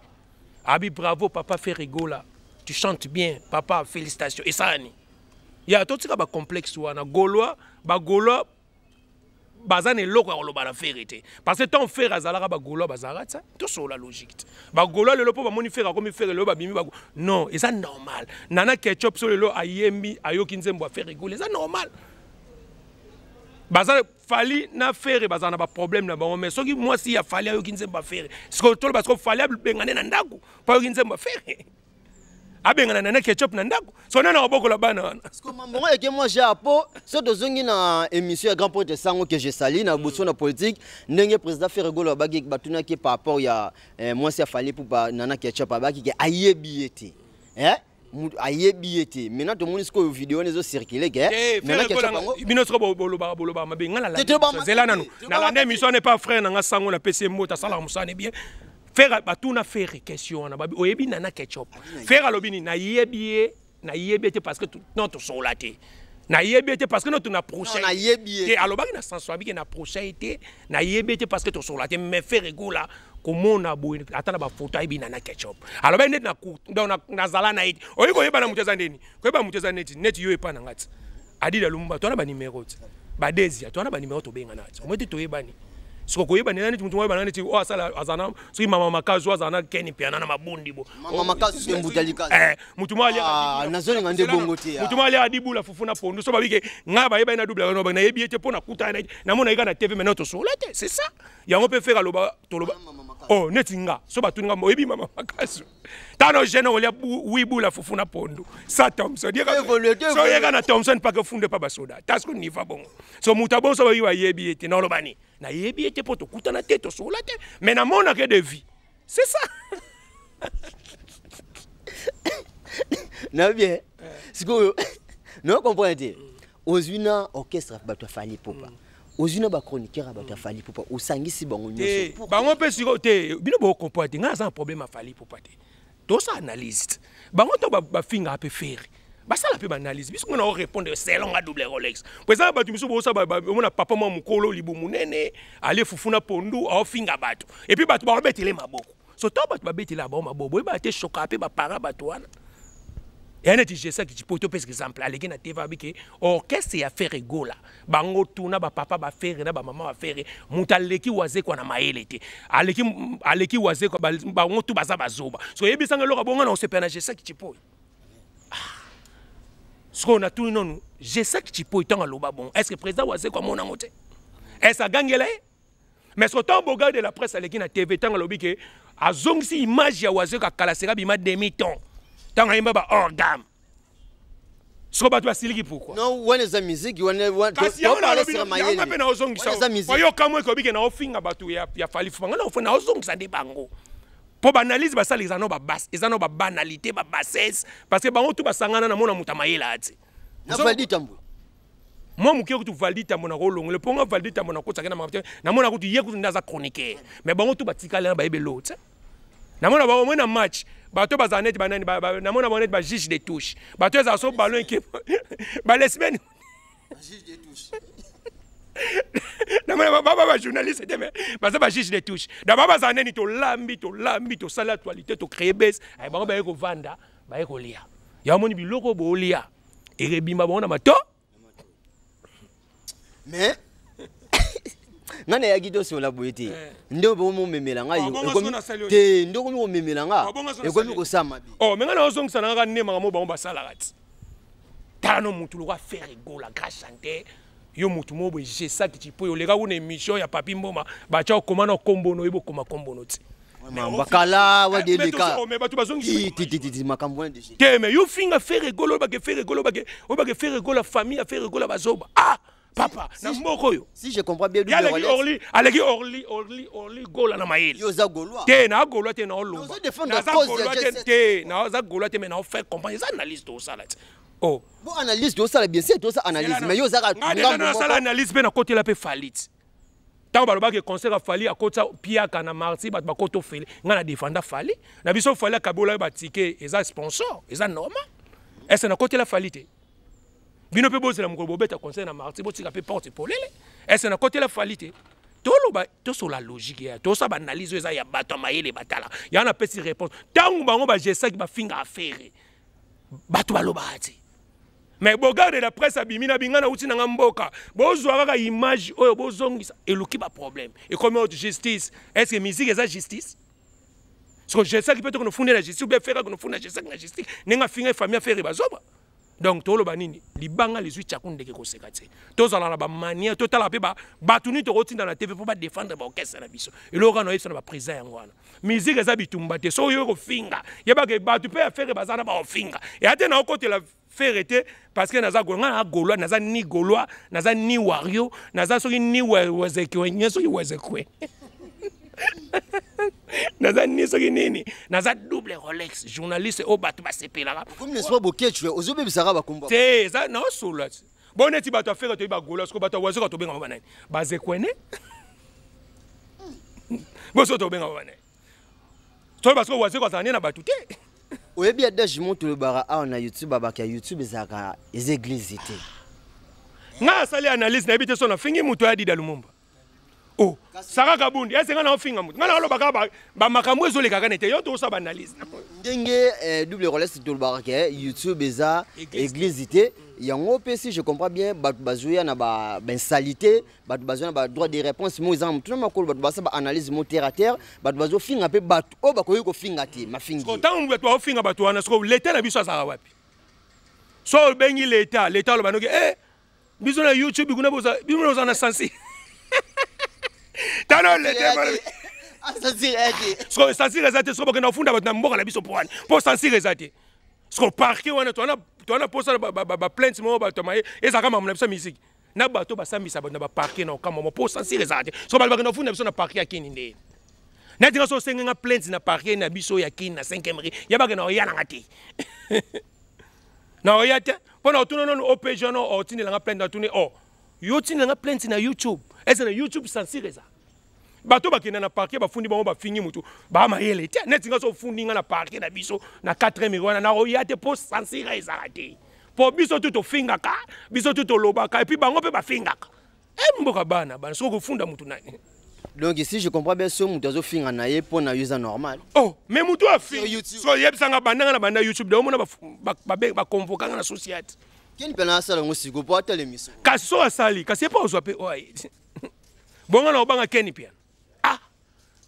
[SPEAKER 1] abi bravo papa Ferre Gola, tu chantes bien papa, félicitations. Esani ya totika bacomplexe wana. Gaulois, bagaulois baza na eloko ya koloba na Ferre te, parce que tant Ferre azalaka, bagaulois bazalaka ti tosola logique te. Bagaulois lelo mpo bamoni Ferre akomi Ferre lelo babimi bago. Non, eza normal. Nana Ketchup so lelo ayembi, ayoki nzembo ya Ferre Gola, eza normal. Baza Fally na Ferre bazala na baproblème na bango, mais soki mwasi ya Fally ayoki nzembo ya Ferre, sikoyo toloba sikoyo Fally abengane na ndako mpo ayoki nzembo ya Ferre, abengana Nana Ketchup na ndako, so nani akobokola bana wana?
[SPEAKER 2] Parce que mbongo eke moi j'ai apo so tozongi na émission ya grand prêtre Sango que je sali na boso na politique ndenge président Ferre Gola abaki batunaki par rapport ya mwasi ya Fally Ipupa Nana Ketchup, abaki ke ayebi ye te. Eh? Ayebi ye te. Maintenant tomoni sikoyo vidéo wana ezo circuler ke
[SPEAKER 1] Eh,
[SPEAKER 2] Nana
[SPEAKER 1] Ferre
[SPEAKER 2] Ketchup
[SPEAKER 1] Gola
[SPEAKER 2] yango
[SPEAKER 1] bino soko bolobaka bolobaka mabe nga
[SPEAKER 2] Te tolobaka mabe
[SPEAKER 1] zela
[SPEAKER 2] te,
[SPEAKER 1] nanu.
[SPEAKER 2] tolobaka
[SPEAKER 1] Nalanda
[SPEAKER 2] mabe te.
[SPEAKER 1] émission wana epa frère nanga Sango, napesi ye mbote, asalaka mosala ne bien. Ferre batuna Ferre question wana, babi oyebi Nana Ketchup? Ferre alobi nini? Nayebi ye, nayebi ye te parce que non, tosola te, nayebi ye te parce que non tonaproche
[SPEAKER 2] Non, nayebi ye
[SPEAKER 1] te. Alobaki na sens abiki na proche ye te, nayebi ye te parce que tosola te. Mais Ferre Gola komona boye ata na bafoto ayebi Nana Ketchup. Alobaki neti donc nazala na ye te. Oyebi koyeba na moto eza ndeni, koyeba moto eza neti neti yo epa na nga ti Adida Lumumba, towana banimero ti badesia, towana banimero tobengana ti omoi te toyebani. Siko koyebani eza neti motu moko oyebana neti oyo asala aza na soki mama makazi oyo azala na Keni Piana na mabundi bo.
[SPEAKER 2] Mama Makazi soki mbuta likasi.
[SPEAKER 1] Eh, motu moko
[SPEAKER 2] Ah, nazolinga nde bongo te, ah.
[SPEAKER 1] motu moko aliaka dibula fufu na pondu, so babike ngai bayebani na Double Rolex, nayebi ye te mpo nakutana na ye, namona ye kaka na TV, maintenant tosola te. C'est ça yango mpe Ferre aloba toloba.
[SPEAKER 2] Mama Makasi.
[SPEAKER 1] Oh, neti nga so batuni nga oyebi mama Makasi tano jeune olia wibula fufu na pondu sa Thomson.
[SPEAKER 2] Évolué,
[SPEAKER 1] So oyeka na Thomson pake funde pa basoda tasko niva bongo. So moto abongo so bayi bayebi ye te, naoloba ni nayebi ye te mpo tokutana te, tosola te, mais namonaka de vie, c'est ça.
[SPEAKER 2] Na bien sikoyo no comprendre te. Ozwi na orchestre bato ya Fally Ipupa, ozwi na bachroniqueur ya bato ya Fally Ipupa, osangisi bango
[SPEAKER 1] te
[SPEAKER 2] nyonso.
[SPEAKER 1] Bango mpe sikoyo te, bino bocomprendre te. Ngai aza na problème ya Fally Ipupa te. Tosa analyse bango to bafingaka mpe Ferre, basala mpe baanalyse. Biso ngana orépondre selon nga Double Rolex po eza na bato misu bosa omona papa mwa mokolo libumu monene alie fufu na pondu, aofinga bato et puis bato baobetele maboko. So ntango bato babetela bango maboko, boyebaka te shoka mpe bapara bato wana eya neti Jesaki Cipo. Topesa exemple, aleki na TV abike orchestre ya Ferre Gola, bango tuna bapapa baFerre na bamama baFerre, moto aleki Wazekwa na mayele te, aleki aleki Wazekwa, bango tu baza bazoba. So oyebisanga eloko bongo na osepela na Jesaki Cipo. Sikoyo natuni nonu Jesaki Cipo, ntango aloba bongo, est ce que président Wazekwa amonango te? Est ce agangela ye? Mais soki ntango Bogard de la presse aleki na TV, ntango alobi ke azongisi image ya Wazekwa akalaseka bima demi ton ntango ayemba ba hors gamme. Siko bato basiliki pourquoi?
[SPEAKER 2] Non, wana eza musique wana.
[SPEAKER 1] Kasi yango nalobi, yango mpe naozongisa. Oyoka mo ekobi ke naofinga bato ya Fally Ipupa. Nga naozongisa nde bango mpo baanalyse basala eza no babase, eza no babanalité, babassesse, parce que bango tu basangana na mona moto amayela ati.
[SPEAKER 2] Na Valdi Tambwe.
[SPEAKER 1] Mwa moke kutu Valdi Tambo na kolongole mpo nga Valdi Tambo nakotisaki na makambo te. Namona kutu ye kutu nde aza chroniqueur, mais bango tu batikali na bayebi eloko te. Namona bango moi na match, bato bazala neti banani, namona bango neti bajuge de touche. Bato ezala so ballon eke balesbienne, namona baba bajournaliste te, mais baza bajuge de touche. Da ba bazala neni, tolambi, tolambi, tosali actualité, tocréer base, bango baye kovanda, baye kolia. Ya omoni biloko bolia ekebima bango na mato.
[SPEAKER 2] Mais nga nayaki tosola boye te. Nde bomomemela ngai te, nde okomi komemela nga, ekomi kosala mabe.
[SPEAKER 1] Oh, mais nga naozongisa na kaka nde makambo bango basalaka ti. Tala no mutu lokwa Ferre Gola, grand chanteur. Yo mutu moko boye jesaki ti po oleka kuna émission ya Papi Mboma, batya okoma na kombono, oyebi okoma kombono ti.
[SPEAKER 2] Bakala wadeleka.
[SPEAKER 1] Bato bazongisi
[SPEAKER 2] makambo wana.
[SPEAKER 1] Te, mais yo finga Ferre Gola, oyebake Ferre Gola, oyebake Ferre Gola, famille ya Ferre Gola bazoba. Ah papa, na mboka oyo.
[SPEAKER 2] Si je comprends bien,
[SPEAKER 1] aleki Orly, aleki Orly, Orly, Orly Gola na mayele.
[SPEAKER 2] Yo oza Gaulois.
[SPEAKER 1] Te, na Gaulois te, na olomba naza Gaulois te, te, naza Gaulois te, mais na ofaire comprendre. Eza analyse tosala ti. Oh.
[SPEAKER 2] Bon, analyse tosala, bien sûr tosala analyse, mais yo ozaka
[SPEAKER 1] ngambo. Nasala analyse mpe nakotela mpe Fally ti. Ntango balobaki concert ya Fally akotisa piaka na marti, bato bakota ofele. Ngai na defanda Fally na biso. Fally akabola batike, eza sponsor, eza normal. Ese nakotela Fally te. Bino mpe bozela mokolo bobeta concert na marti, botika mpe porte polele. Ese nakotela Fally te. Toloba, tosola logique ya tosala baanalyse oyo eza ya bato ya mayele batala. Yango napesi réponse. Ntango bango bagesaki bafinga affaire, bato balobaka te. Mais bogarde de la presse abimi na binga, nauti nanga mboka, bozwa kaka image oyo bozongisa, eluki baproblème, ekomi haute justice. Est ce que musique eza justice? Siko jesaki mpe tokono funda na justice, ou bien Ferre akono funda jesaki na justice ndenge afinga famille affaire bazoba. Donc toloba nini? Libanga lizwi tyaku ndeke koseka te. Tozala na bamanière, totala mpe bato nini tokotinda na TV mpo badefendre baorchestre na biso. Eloko wana oyebisa na baprésident yango wana, musique eza bitumba te. Soki oyoki kofinga, yebaka bato mpe ya Ferre baza na baofinga eya te. Naokotela Ferre te parce que naza Gaulois. Nga na Gaulois, naza ni Gaulois, naza ni wario, naza soki ni wezekwe nye, soki wezekwe naza ni soki nini. Naza double Rolex, journaliste oyo bato basepelaka.
[SPEAKER 2] Komi n'est-ce pas Boketshu, ozobebisaka bakombo.
[SPEAKER 1] Te, eza naosola ti bo neti bato ya Ferre toyebi bagaulois. Siko bato ya Wazekwa tobengama banani? Bazekwene boso tobengama banani? Soki parce que Wazekwa azala nde na bato te.
[SPEAKER 2] Oyebi adage mo tolobaka awa na YouTube, babaka ya YouTube ezalaka, eza église te.
[SPEAKER 1] Ngai asali analyse, nayebi te so nafingi moto ya Dida Lumumba. O Sara Kabundi, ese ngai naofinga moto? Ngai naolobaka bamakambo ezolekaka nete yo tosala baanalyse.
[SPEAKER 2] Ndenge double Rolex tolobaka ke YouTube eza église te, yango mpe si je comprends bien, bato bazoya na bainsalité, bato bazoya na badroit de réponse mo eza na motu na makolo, bato basala baanalyse mo terre à terre, bato bazofinga mpe bato oyo bakoki kofinga te mafingi.
[SPEAKER 1] Ntango bato baofinga bato wana, siko leta na biso azalaka wapi? So obengi leta, leta aloba noki eh, biso na YouTube kuna bino boza na sansi tano leta. Siko censure eza te. Siko bokenda kofunda bato na mboka na biso mpo wani? Mpo censure eza te. Siko parquet wana, towana mposa baplainte moko bato maye ezalaka makambo na biso ya musique na bato basambisa bato na baparquet na okamwa mpo censure ezala te. Siko bato bakenda kofunda biso na parquet ya Kini nde neti nga so osenge nga plainte na parquet na biso ya Kini na 5e rue, ya bakenda oya nanga te, na oya te mpo na otuna nanu OPG no otindelanga plainte. Natuni o yo otindelanga plainte na YouTube, ese na YouTube censure eza? Bato bakenda na parquet bafundi bango bafingi motu bamayele te. Neti nga so ofundi nga na parquet na biso na 4e wana, nakoya te mpo censure ezala te, mpo biso tu tofingaka, biso tu tolobaka, et puis bango mpe bafingaka. E mboka bana bana, soki okofunda motu nani?
[SPEAKER 2] Donc si je comprends bien, so moto azofinga na ye, mpo na yo eza normal.
[SPEAKER 1] Oh, mais motu afingi, so oyebisanga bandanga na banda YouTube de omona baconvokanga na société.
[SPEAKER 2] Keni mpe na asala yango siko mpo atala émission.
[SPEAKER 1] Kasi so asali, kasi ye mpo ozwa mpe oyo bongo na obanga Keni Piana. Ah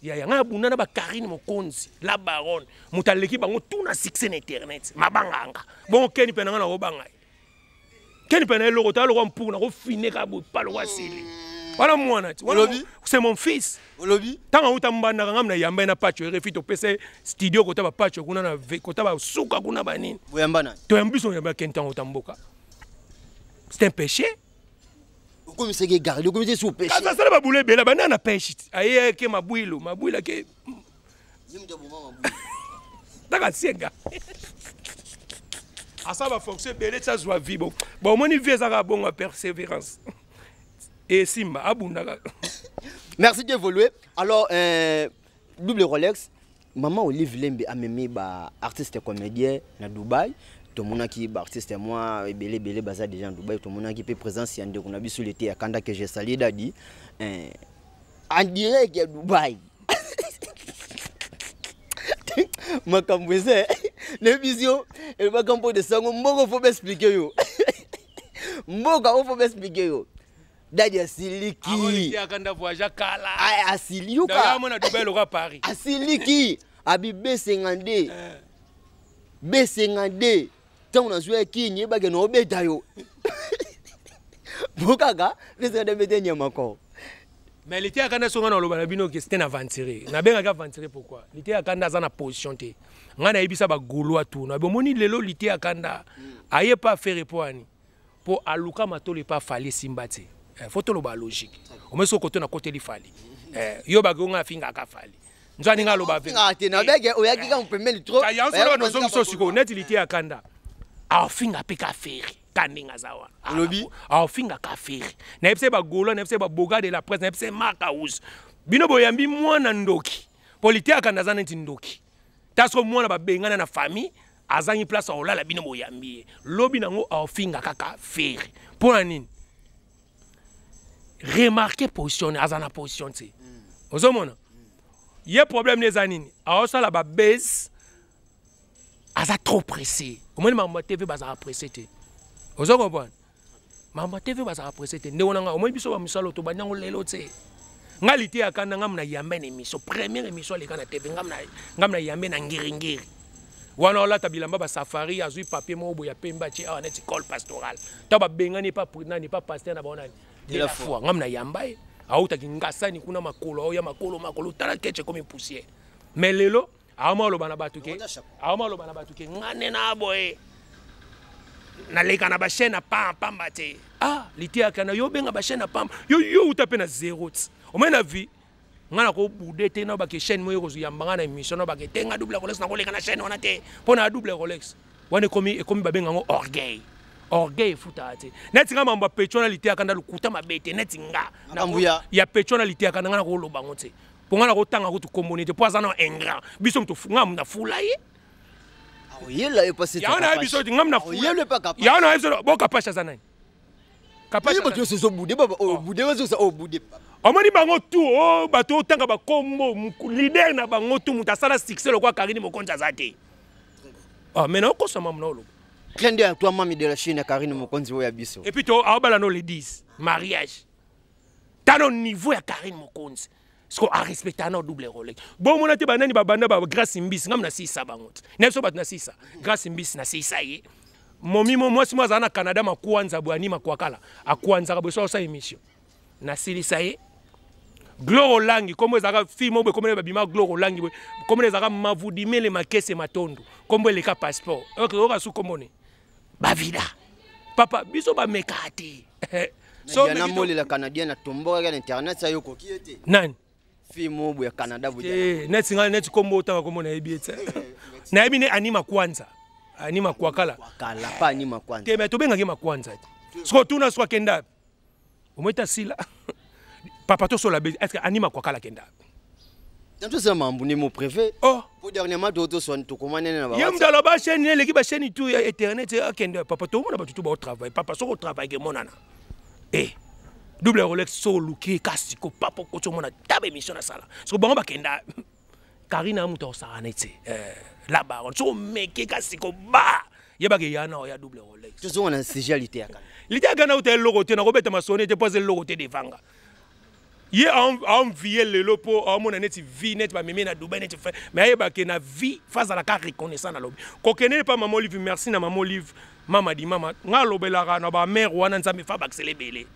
[SPEAKER 1] yaya, ngai abunda na bakarine Mokonzi la baronne, moto aleki bango tuna succès na internet mabanganga. Bongo Keni mpe na ngai nakobanga ye? Keni mpe na eloko ta lokwa mpuku nakofineka boye pa lokwa sili wana mwana ti. C'est mon fils.
[SPEAKER 2] Olobi.
[SPEAKER 1] Ntango auta mbandaka, ngai na yamba ye na Pacho RFI, topesa ye studio kota bapacho kuna na kota basuka kuna banini.
[SPEAKER 2] Boyamba nani?
[SPEAKER 1] Toyamba biso, yamba Ken ntango auta mboka. C'est un péché.
[SPEAKER 2] Okomisaki garde, okomisi su péché.
[SPEAKER 1] Kasi asala babulu ebele, banda na pêche aye ke mabwilu mabwilu ake taka sienga asala bafonction ebele ti azwa vie. Bo bomoni vie ezaka bongo ya persévérance esimba abundaka.
[SPEAKER 2] Merci d'évoluer. Alors, Double Rolex, Maman Olive Lembe amemi ba artiste comédien na Dubaï. Tomonaki ba artiste moi ebele ebele baza déjà na Dubaï. Tomonaki pe présence ya ndeko na biso lete ya kanda que je salue Dadi. En direct ya Dubaï. Makambo eza nayebi yo elobaka mpo de sango mboka fo baexplike yo, mboka o fo baexplike yo. Dadi asiliki.
[SPEAKER 1] Akanda voyage kala.
[SPEAKER 2] Asili yoka.
[SPEAKER 1] Mona Dubai loka Paris.
[SPEAKER 2] Asiliki abi B52 B52 ntango nazwi ya kini yebake na obeta yo po kaka B52 bete nyama ko.
[SPEAKER 1] Mais lite ya kanda, songa na oloba na bino ke c'était un aventurier. Nabengaki aventurier pourquoi? Lite ya kanda aza na position te. Ngai nayebisa bagaulois tu na bomoni lelo, lite ya kanda aye pa affaire po ani mpo aluka matolo epa Fally, esimba te. Faut toloba logique. Omoni soki kote na koteli Fally, yo baki onga afingaka Fally, nzwani nga aloba.
[SPEAKER 2] Te, nabeke oyaki kaka pembeni trop.
[SPEAKER 1] Yango solo nozongi sikoyo neti lite ya kanda aofinga mpe ka Ferre ka ndenge aza wana.
[SPEAKER 2] Olobi?
[SPEAKER 1] Aofinga ka Ferre. Nayebisa ye bagaulois, nayebisa ye baboga de la presse, nayebisa ye Mark House, bino boyambi mwana ndoki po lite ya kanda aza neti ndoki. Ta soko mwana babengana na famille, azangi place akolala, bino boyambi ye, lobi nango aofinga kaka Ferre. Mpo na nini? Remarque position, aza na position te. Ozomona ye problème ne eza nini? Aosala babase, aza trop pressé. Omoni makambo ya TV, bazalaka pressé te. Ozo comprendre? Makambo ya TV, bazalaka pressé te. Ndenge nanga omoni biso bamisalo, tobandi yango lelo te. Nga lite ya kanda, ngam na yambe na émission, première émission aleka na TV, ngam na yambe na ngiringiri wana, olata bilamba basafari, azwi papier moko boye ya pembe, atie awa neti cole pastoral. Ntango babengani pa nani, pa pasteur na bango nani de la foi, ngam na yamba ye, autaki ngasani kuna, makolo aoya makolo makolo, tala keche ekomi poussière. Mais lelo aoma oloba na bato ke, aoma oloba na bato ke nga nde na boye naleka na bachaîne ya pamba te. Ah, liteyaka na yo, obenga bachaîne ya pamba, yo yo uta mpe na zéro ti omai na vie. Nga nakobude te na bake chaîne moko ekozwa nga na émission na bake te. Nga Double Rolex nakoleka na chaîne wana te mpo na Double Rolex wana ekomi babenga yango orgueil. Orgueil efutaka te. Neti nga mambo ya pecho na liteyaka nda lokuta mabe te. Neti nga ya pecho na liteyaka na nga nakoloba yango te, mpo nga nakotanga kutu komboni te, mpo aza na ingrat. Biso moto nga nafula ye.
[SPEAKER 2] Oyela ye pasi.
[SPEAKER 1] Yango na biso ngam na yango na biso bo Kapashe aza nani?
[SPEAKER 2] Bato nyonso ozobude, obude, obude.
[SPEAKER 1] Omoni bango tu o bato otanga bakombo, leader na bango tu, moto asala succès lokwa Karine Mokonzi aza te. Mais naokosa mamu na oloba.
[SPEAKER 2] Clin d'œil à toi, mami de la Chine, Karine Mokonzi oyo ya biso.
[SPEAKER 1] Et puis to aobala no le 10 mariage tano niveau ya Karine Mokonzi siko arespecta na Double Rolex. Bomona te banani babanda ba Grâce Mbisi, ngam na sisa bango te na biso bato na sisa Grâce Mbisi, na sisa ye momi mo mwasi mo azala na Canada, makwanza boye anima kwakala akwanzaka boye so asala émission, nasilisa ye. Glore Olangi, kombo ezalaka fille mo boye, kombo babima Glore Olangi boye, kombo ezalaka Mavudimele Makese Matondo, kombo eleka passeport oyoka su kombo ne bavida papa biso bameka te.
[SPEAKER 2] So na molela canadien na tombokaki na internet sa yo koki ye te.
[SPEAKER 1] Nani?
[SPEAKER 2] Fille mo boye ya Canada boye.
[SPEAKER 1] Te, neti ngai neti kombo otanga kombo nayebi ye te. Nayebi ne Anima Kwanza, Anima Kwakala.
[SPEAKER 2] Kala pa Anima Kwanza.
[SPEAKER 1] Te, me tobengaki Makwanza te. Siko tuna siko akenda omoi ta sila papa tosola be, est ce que Anima Kwakala akenda?
[SPEAKER 2] Tosala mambu nde mo préfet.
[SPEAKER 1] Oh.
[SPEAKER 2] Po dernièrement totoswani tokomani na
[SPEAKER 1] ye moto aloba chaîne eleki bachaîne tu ya internet akende. Papa, tomona bato tu baotravaille. Papa, soki otravaille kemonana e Double Rolex, so oluki kasi ko papa okoti omona taba émission nasala. Soko bango bakenda Karine ya moto akosaka neti la baronne, soki omeke kasi ko ba yebaka eya na oya Double Rolex.
[SPEAKER 2] Tozonga na sujet ya lite ya kana.
[SPEAKER 1] Lite ya kana uta eloko te, nakobeta masoni te mpo aza eloko te devanga ye. Aenvie lelo mpo aomona neti vie neti bamemi na Dubai neti fin, mais ayebake na vie fa azalaka reconnaissant. Nalobi kokende epa Mama Olive, merci na Mama Olive, mama di mama. Nga alobelaka na bamare wana, Nzambe fa bakisela ebele.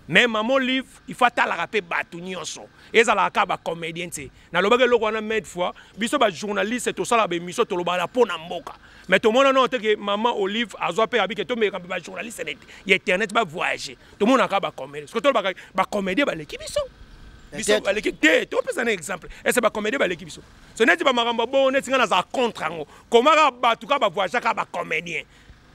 [SPEAKER 1] Mais Mama Olive, il faut atalaka mpe bato nyonso, ezalaka kaka bacomédien te. Nalobaki eloko wana maintes fois. Biso bajournaliste tosala baémission, tolobaka mpo na mboka, mais tomona nano te ke Mama Olive azwa mpe abike tomeka mpe bajournaliste ya internet bavoyage. Tomonaka bacomédien, parce que tolobaka bacomédien baleki biso, biso baleki te. Topesa na exemple ese bacomédien baleki biso. So neti bamakambo bongo, neti ngai nazala contre yango. Komaka bato kaka bavoyage, kaka bacomédien,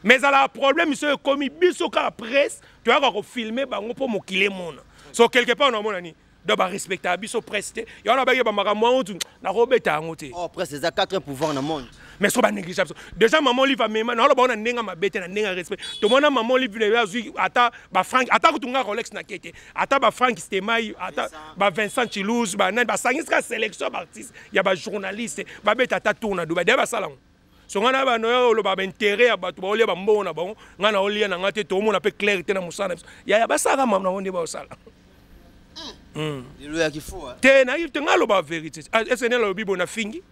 [SPEAKER 1] mais ezalaka problème. So ekomi biso kaka presse, toyaka kofilme bango mpo mokili emona. So quelque part naomona nini, donc barespectaka biso presse te. Yango na baki bamakambo yango tu nakobeta yango te.
[SPEAKER 2] Oh, presse eza 4 pouvoir na monde.
[SPEAKER 1] Mais so banéglige biso déjà. Mama Olive amema, naoloba ngo na ndenge mabe te, na ndenge ya respect. Tomona Mama Olive na ye azwi ata bafrank, ata kutu nga Rolex na ke te, ata bafrank Stemai, ata bavincent Chilouse, banani, basangisaka sélection ya baartiste, ya bajournaliste, babeta ata tour na Dubai. Deya basala yango. So ngai na bano oyo oloba baintérêt ya bato baolia bambongo na bango, ngai na olia na ngai te. Toomona mpe clair te na mosala na biso. Yaya, basalaka mamu nango nde baosala.
[SPEAKER 2] Lelo ya kifua.
[SPEAKER 1] Te, nayebi te. Ngai aloba vérité. Est ce que nalobi boye, nafingi?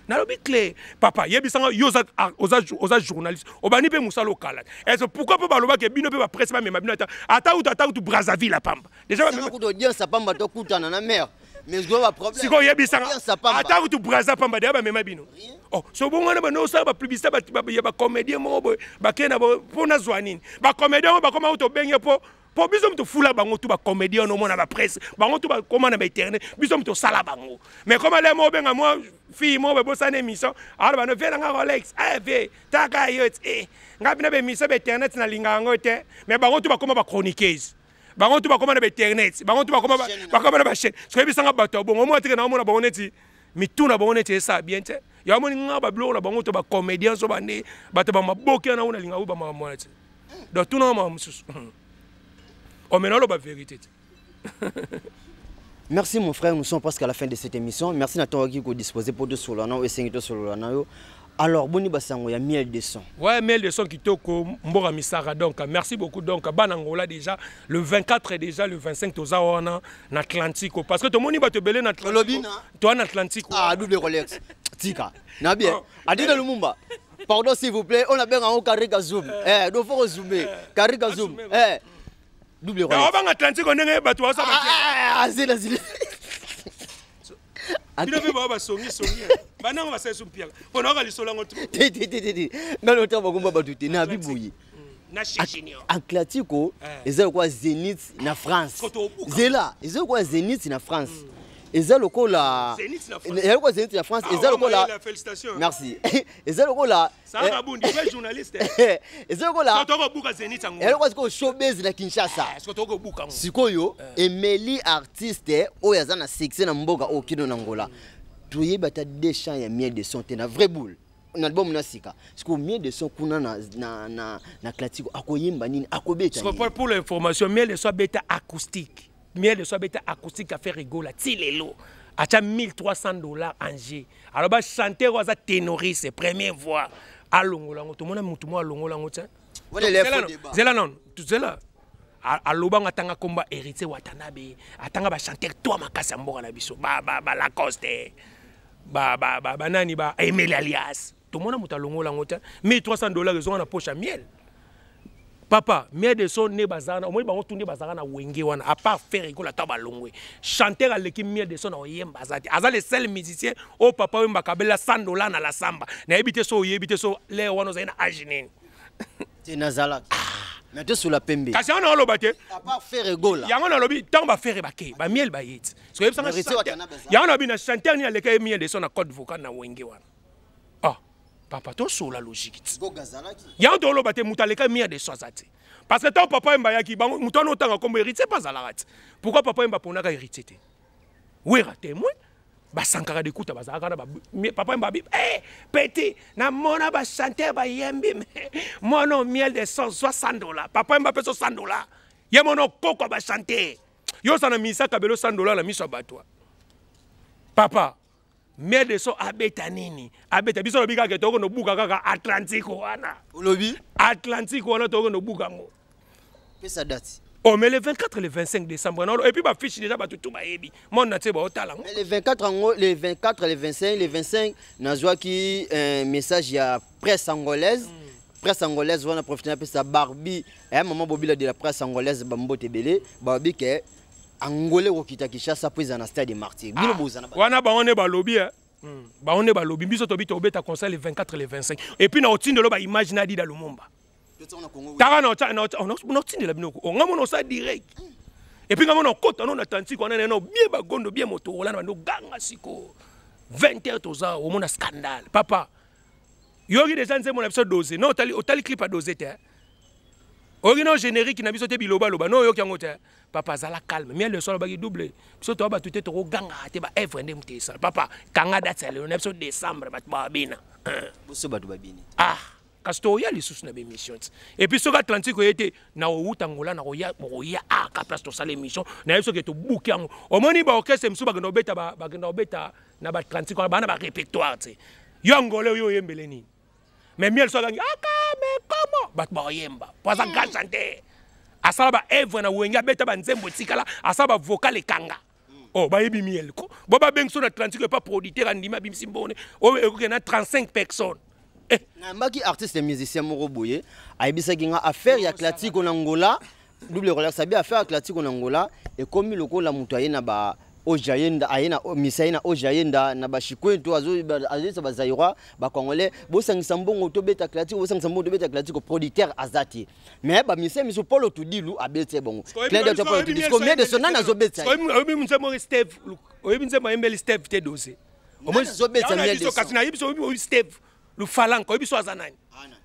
[SPEAKER 1] Nalobi clair. Papa, yebisanga yo, oza journaliste, obandi mpe mosala okala. Est ce pourquoi mpo balobaki bino mpe bapresse bamema bino ata utu Brazzaville apamba déjà?
[SPEAKER 2] Kuta audience apamba, tokutana na mare, mais zwa baproblème.
[SPEAKER 1] Sikoyo yebisanga, ata kutu Braza pamba, deya bamema bino. Oh, so bongo wana bano osala bapublicité ya bacomédien moko boye, bakei na mpo nazwa nini? Bacomédien oyo bakoma kutu obenge mpo biso moto fula bango tu. Bacomédien wana omona bapresse, bango tu bakóma na bainternet, biso moto osala bango. Mais koma le mo obenga mwa fille moko bosana émission, alo bano vie nanga Rolex, eh vie taka yo ti eh nga bino baémission bainternet nalinga yango te. Mais bango tu bakóma bachroniqueuse, bango tu bakóma na bainternet, bango tu bakóma na bachaîne. Soki oyebisanga bato ya bongo, omona teke na omona bango neti mitu na bango neti esala bien te. Ya omoni nga babiloko na bango to bacomédien, so bande bato bamaboki wana oyo nalinga oyo bamakambo wana te. Donc tunanga makambo mosusu, omena oloba vérité te.
[SPEAKER 2] Merci mon frère, nous sommes presque à la fin de cette émission. Merci na toi qui disposé pour de solana et sengi to solana yo. Alors boni basango ya Miel de Son?
[SPEAKER 1] Ouais, Miel de Son kitoko, mboka misara. Donc merci beaucoup. Donc bana Angola, déjà le 24 et déjà le 25 toza wana na Atlantique, parce que tomoni bato ebele na
[SPEAKER 2] Atlantique.
[SPEAKER 1] Toi na Atlantique.
[SPEAKER 2] Ah, double Rolex. Tika. Na bien. Oh. Adina Lumumba. Pardon, s'il vous plaît, on a bien un Karika Zoom. Eh, donc faut zoomer. Karika Zoom. Eh. Double Rolex.
[SPEAKER 1] Obanga Atlantique ndenge bato baza.
[SPEAKER 2] Ah, zela zela.
[SPEAKER 1] Bino mpe bao basongisongi banango basalisi mpiaka mpo naoka lisolo yango.
[SPEAKER 2] Te te te te te, ngai notanga bakomba bato te na biboye.
[SPEAKER 1] Na Junior.
[SPEAKER 2] Atlantico eza lokola Zénith na France. Zela, eza lokola Zénith na France, eza lokola, eza lokola Zénith na France, eza lokola, merci, eza lokola
[SPEAKER 1] eza
[SPEAKER 2] lokola, eza lokola sikoyo Showbuzz na Kinshasa. Sikoyo emeli artiste oyo aza na succès na mboka oyo kino na Ngola, toyebi ata deux chants ya Miel de Son te na vrai boule na album na sika. Sikoyo Miel de Son kuna na Atlantico akoyemba nini, akobeta?
[SPEAKER 1] Pour l'information, Miel de Son abeta acoustique. Miel de Son abeta acoustique affaire rigola ti lelo. Atia 1300 $ en jeu. Alors bachanteur oyo aza ténoriste, première voix, alongola yango. Tomona motu moko alongola yango te. Zela nano, zela. Alobango, atanga komba Héritier Watanabe, atanga bachanteur to makasi ya mboka na biso, Balacoste, banani, ba Emeli Alias. Tomona moto alongola yango te. 1300 $ ezonga na poche ya Miel. Papa, Miel de Son nde bazala na omoni bango tu nde bazalaka na Wenge wana, à part Ferre Gola. Ta balongwe, chanteur aleki Miel de Son na oyemba aza te. Aza le seul musicien oyo papa oyembaka abela 100 $ na la samba. Nayebi te so oyebi te, so lere wana ozali na age nini.
[SPEAKER 2] Te, nazalaka, mais tosula pembe.
[SPEAKER 1] Kasi yango naoloba te.
[SPEAKER 2] Yango
[SPEAKER 1] nalobi, ntango baFerre bake, bamiel baye ti yango nalobi na chanteur nini aleka ye Miel de Son na code vocal na Wenge wana? Ah papa, tosola logique ti. Yango toloba te, moto aleka Miel de Son aza te, parce que ntango papa Yemba ayaki, bango moto wana otanga kombo Héritier mpe azalaka te. Pourquoi papa Yemba aponaka Héritier te? Wera témoin, basankaka dekuta bazalaka na papa Yemba abi hey, petit, namona bachanteur bayembi, me mwana Miel de Son, zwa 100 $. Papa Yemba mpe so 100 $, ye mona okoko bachanteur yo osala na misaka belo 100 $ na miso ya bato. Papa, Miel de Son abeta nini? Abeta biso lobi kaka tokende obuka kaka Atlantique wana.
[SPEAKER 2] Olobi?
[SPEAKER 1] Atlantique wana, tokende obuka yango.
[SPEAKER 2] Pesa date.
[SPEAKER 1] Oh, mais le 24, le 25 décembre non, et puis bafiche déjà, bato tu bayebi, monde na tie baotala
[SPEAKER 2] yango. Le 24 yango, le 24, le 25, le 25 nazwaki un message ya presse angolaise. Presse angolaise wana, profite napesa Barbie, mama Bobila de la presse angolaise, bambote ebele. Balobi ke Angolais kokita Kinshasa mpo eza na Stade Martyr. Bino bozana
[SPEAKER 1] wana, bango nde balobi, bango nde balobi. Biso tobi tobeta concert le 24, le 25, et puis na otindelo baimage na Adida Lumumba. Taka na otindela bino nga mona osala direct, et puis nga mona okota no na Atlantique wana, neno bien bagondo bien moto olanda bando ganga. Sikoyo 20 heures toza omona scandale. Papa, yoki déjà nzembo na biso Dose no, otali, otali clip ya Dose te, oyoki no générique na biso te, bilobaloba no, oyoki yango te. Papa, azala calme. Miel de son alobaki double, biso toya bato te, tokogangaka te, baœuvre nde moto esala. Papa, kanga date ya lelo na biso, décembre, bato babina.
[SPEAKER 2] Biso bato babini.
[SPEAKER 1] Ah, kasi toya lisusu na bémission ti. Et puis soki Atlantique oye te, na owuta Ngola, na koya, koya aka place tosala émission. Nayebi soki tobuki yango, omoni baorchestre mosusu bakenda kobeta, bakenda kobeta na baatlantique wana, baa na barépertoire te. Yo Angolais oyo oyembele nini? Mais Miel so akangi akame komo, bato baoyemba po aza grand chanteur, asala baœuvre na Wenge, abeta banzembo etikala, asala bavocal ekanga. Oh, bayebi Miel ko bo babengi so na Atlantique epa producteur andimi, abimisi mbone oyo ekokende na 35 personnes.
[SPEAKER 2] Eh. Nayambaki artiste musicien moko boye, ayebisaki nga affaire ya Atlantique na Ngola. Double Rolex abi affaire ya Atlantique na Ngola ekomi lokola moto aye na ba Ojayenda, aye na misa, aye na Ojayenda na bashikwentu, azoyesa bazaïrois, bacongolais: bosangisa mbongo tobeta Atlantique, bosangisa mbongo tobeta Atlantique. Producteur aza te, mais bamisa miso Polo Tudilu abeti bongo. Combien de son nani azobeta?
[SPEAKER 1] Oyebi nzembo Steve, oyebi nzembo ayembeli Steve te, Dose?
[SPEAKER 2] Kasi
[SPEAKER 1] nayebi so, oyebi Steve Lufalanka, oyebi so aza nani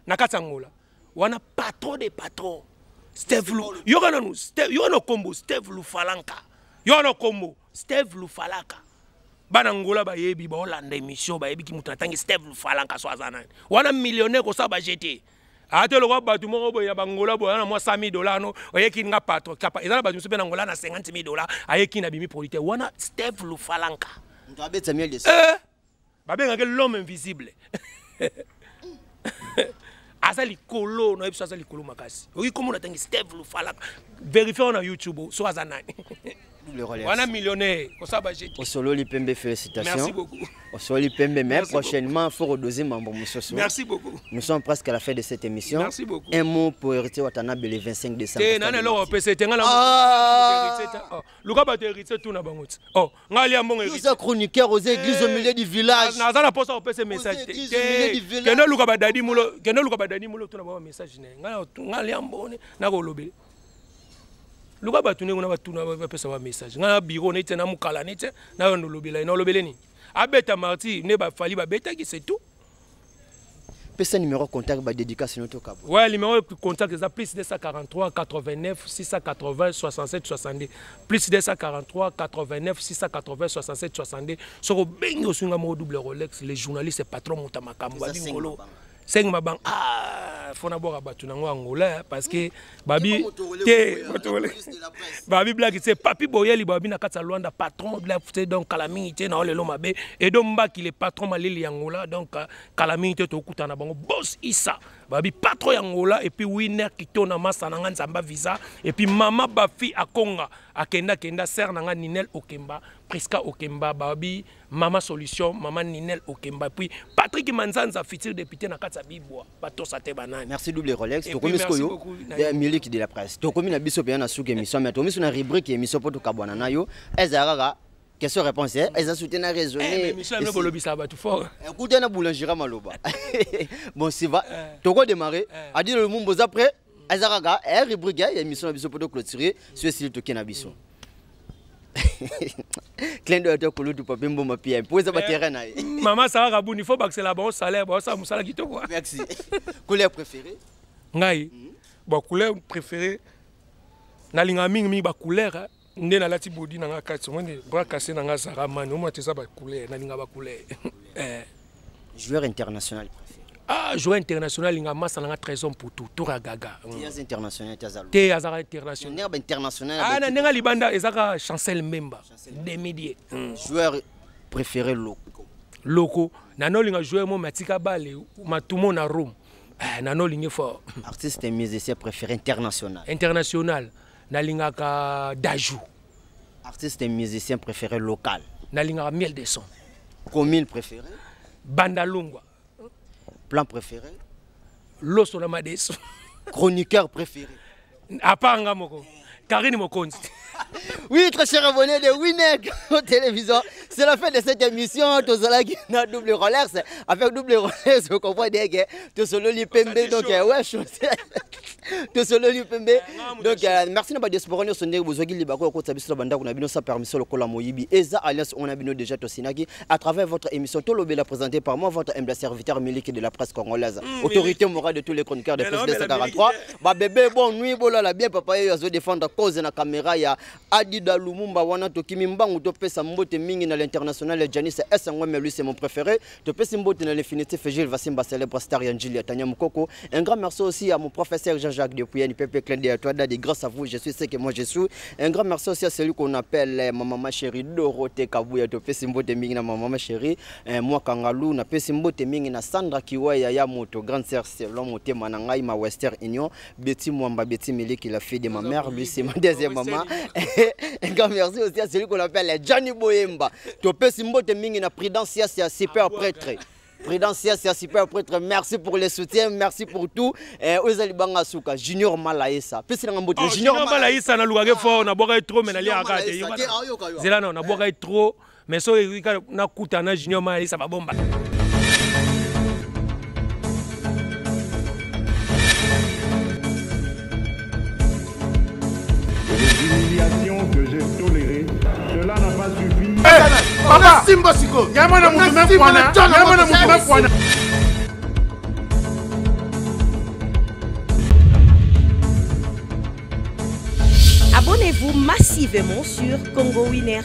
[SPEAKER 1] na kati ya Ngola wana? Patron de patron, Steve. Yoka nanu, yoka na kombo Steve Lufalanka, yoka na kombo Steve Lufalaka. Bana Ngola bayebi, baolanda émission, bayebiki moto atangi Steve Lufalanka so aza nani wana. Millionnaire, kosala bajete ate lokwa bato moko boye ya bangola boye wana, mwa 100 000 $ no oyeki nga patron kapa. Eza na bato mosusu mpe na Ngola na 50 000 $, ayeki na bimi producteur wana, Steve Lufalanka.
[SPEAKER 2] Eh,
[SPEAKER 1] babengaki l'homme invisible. Aza likolo, nayebi so aza likolo makasi. Oki komona ntangi Steve Lufalaka, vérifie wana YouTube so aza nani wana, millionnaire, kosala bajeti.
[SPEAKER 2] Osololi pembe, félicitations.
[SPEAKER 1] Merci beaucoup.
[SPEAKER 2] Osololi pembe, mais prochainement faut redoser mambo mosusu.
[SPEAKER 1] Merci beaucoup.
[SPEAKER 2] Nous sommes presque à la fin de cette émission.
[SPEAKER 1] Merci beaucoup.
[SPEAKER 2] Un mot pour Héritier Watanabe le 25 décembre.
[SPEAKER 1] Te, nani eloko opesa te nga na luka bato Héritier tuna bango ti. Oh, nga alia mbongo.
[SPEAKER 2] Oza chroniqueur, oza église au milieu du village.
[SPEAKER 1] Naza na posa opesa message te. Kende luka badadi mulo, kende luka badadi mulo, tuna bango message ne. Nga alia mbongo, nakolobela. Luka bato ndenge kuna, batuna, bapesa ba message. Nga na bureau neti na mokala neti nayo nolobela ye, nolobele nini? Abeta Martyr nde bafali babetaki, c'est tout.
[SPEAKER 2] Pesa numéro contact, badédicace no tokabo.
[SPEAKER 1] Ouais, numéro contact eza plus 243 89 680 67 62, plus 243 89 680 67 62. Soki obengi, osunga moko Double Rolex, les journalistes, patron, moto ya makambo, abi ngolo seng mabang. Ah, fona bwaka bato nango Angola, parce que babi te, babi blaki te, papi boyeli, babi na kati ya Lwanda, patron black te. Donc kala mingi te na lelo mabe edo mbaki, le patron malili ya Angola. Donc kala mingi te tokutana na bango, boss Isa, babi patron ya Angola. Et puis Winner Kitona, masa na nga Nzamba visa, et puis mama Bafi akonga akenda kenda, sœur na nga Ninel Okemba, Priska Okemba, babi mama solution, mama Ninel Okemba, puis Patrick Manzanza, futur député na kati ya Bibwa, batosa te banani.
[SPEAKER 2] Merci Double Rolex. Tokomi sikoyo miliki de la presse, tokomi na biso mpenza na suki émission, mais tokomi so na rubrique émission mpo tokabwana na yo. Ezala kaka question réponse, eza soutien na raisonner.
[SPEAKER 1] Émission ya bolobisa bato fort.
[SPEAKER 2] Ekuta na boulangerie maloba. Bon, ça va, toko démarrer. Adi Lumumba, oza prêt? Eza kaka rubrique ya émission na biso mpo toclôturer so esili, toke na biso. Clin d'œil to kulutu papi mboma pia mpo eza baterrain na ye.
[SPEAKER 1] Mama Sarah Kabuni, faut bakisela bango salaire, baosala mosala kitoko.
[SPEAKER 2] Merci. Couleur préférée?
[SPEAKER 1] Ngai, bon, couleur préférée, nalingaka mingimingi bacouleur nde nalati bodi na nga kati, omoni bras cassé na nga Zara mani, omona te, eza bacouleur, nalinga bacouleur.
[SPEAKER 2] Joueur international préféré?
[SPEAKER 1] Ah, joueur international, alinga masa na nga Trésor Mputu, tour ya gaga.
[SPEAKER 2] Te, international te, azalo.
[SPEAKER 1] Te, azaka international.
[SPEAKER 2] Ndenge bainternational.
[SPEAKER 1] Ah, na ndenge libanda ezaka Chancel Mbemba, demidie.
[SPEAKER 2] Joueur préféré loko?
[SPEAKER 1] Loko nanolinga joueur mo matika bale matumo na Rome, nanolingi fort.
[SPEAKER 2] Artiste et musicien préféré international?
[SPEAKER 1] International, nalingaka Dajou.
[SPEAKER 2] Artiste et musicien préféré local?
[SPEAKER 1] Nalingaka Miel de Son.
[SPEAKER 2] Commune préférée?
[SPEAKER 1] Bandalungwa.
[SPEAKER 2] Plat préféré?
[SPEAKER 1] Loso na madeso.
[SPEAKER 2] Chroniqueur préféré?
[SPEAKER 1] À part nga moko. Karine Mokonzi.
[SPEAKER 2] Oui, très cher abonné de Winner Télévision, c'est la fin de cette émission. Tozalaki na double Rolex. Avec double Rolex, vous comprenez que tosololi pembe. Donc, ouais, tosololi pembe. Donc, merci na diaspora nyonso ndenge bozwaki libako ya kotisa biso na bandako na bino sans permission lokola moyibi. Eza alliance on a bino déjà tosinaki à travers votre émission Tolobela, présentée par moi, votre humble serviteur Miliki de la presse congolaise. Autorité morale de tous les chroniqueurs de plus de 243. Ba bébé, bonne nuit, bolala bien, papa yo azo défendre cause na caméra ya Adida Lumumba wana. Tokimi mbangu, topesa mbote mingi na l'international Janis S. Ngweme, lui c'est mon préféré. Topesi mbote na l'infinité Gilles Vasimba, célèbre star ya Njili ya Tanya Mukoko. Un grand merci aussi à mon professeur Jean-Jacques Depuis Pepe Clin à toi Dadi, grâce à vous je suis ce que moi je suis. Un grand merci aussi à celui qu'on appelle ma maman chérie Dorothée Kabuya. Topesi mbote mingi na ma maman chérie moi Kangalou. Napesi mbote mingi na Sandra Kiwaya ya moto, grande sœur selon motema na ngai, ma Western Union Betty Mwamba, Betty Miliki, la fille de ma mère, lui c'est ma deuxième maman. Un grand merci aussi à celui qu'on appelle Johnny Boyemba. Topesi mbote mingi na Prudence ya super prêtre. Prudence ya super prêtre, merci pour le soutien, merci pour tout. Ozali banga suka Junior Malaïsa. Pesi na mbote
[SPEAKER 1] Junior Malaïsa na lukake fort, na bwaka trop, mais na liaka te. Zela na bwaka trop, mais so na kuta na Junior Malaïsa ba bomba.
[SPEAKER 4] Que j'ai toléré, cela n'a pas suffi.
[SPEAKER 5] Papa, Simba siko. Nyama na mutu même kwana. Nyama na mutu même kwana.
[SPEAKER 3] Abonnez-vous massivement sur Congo Winner.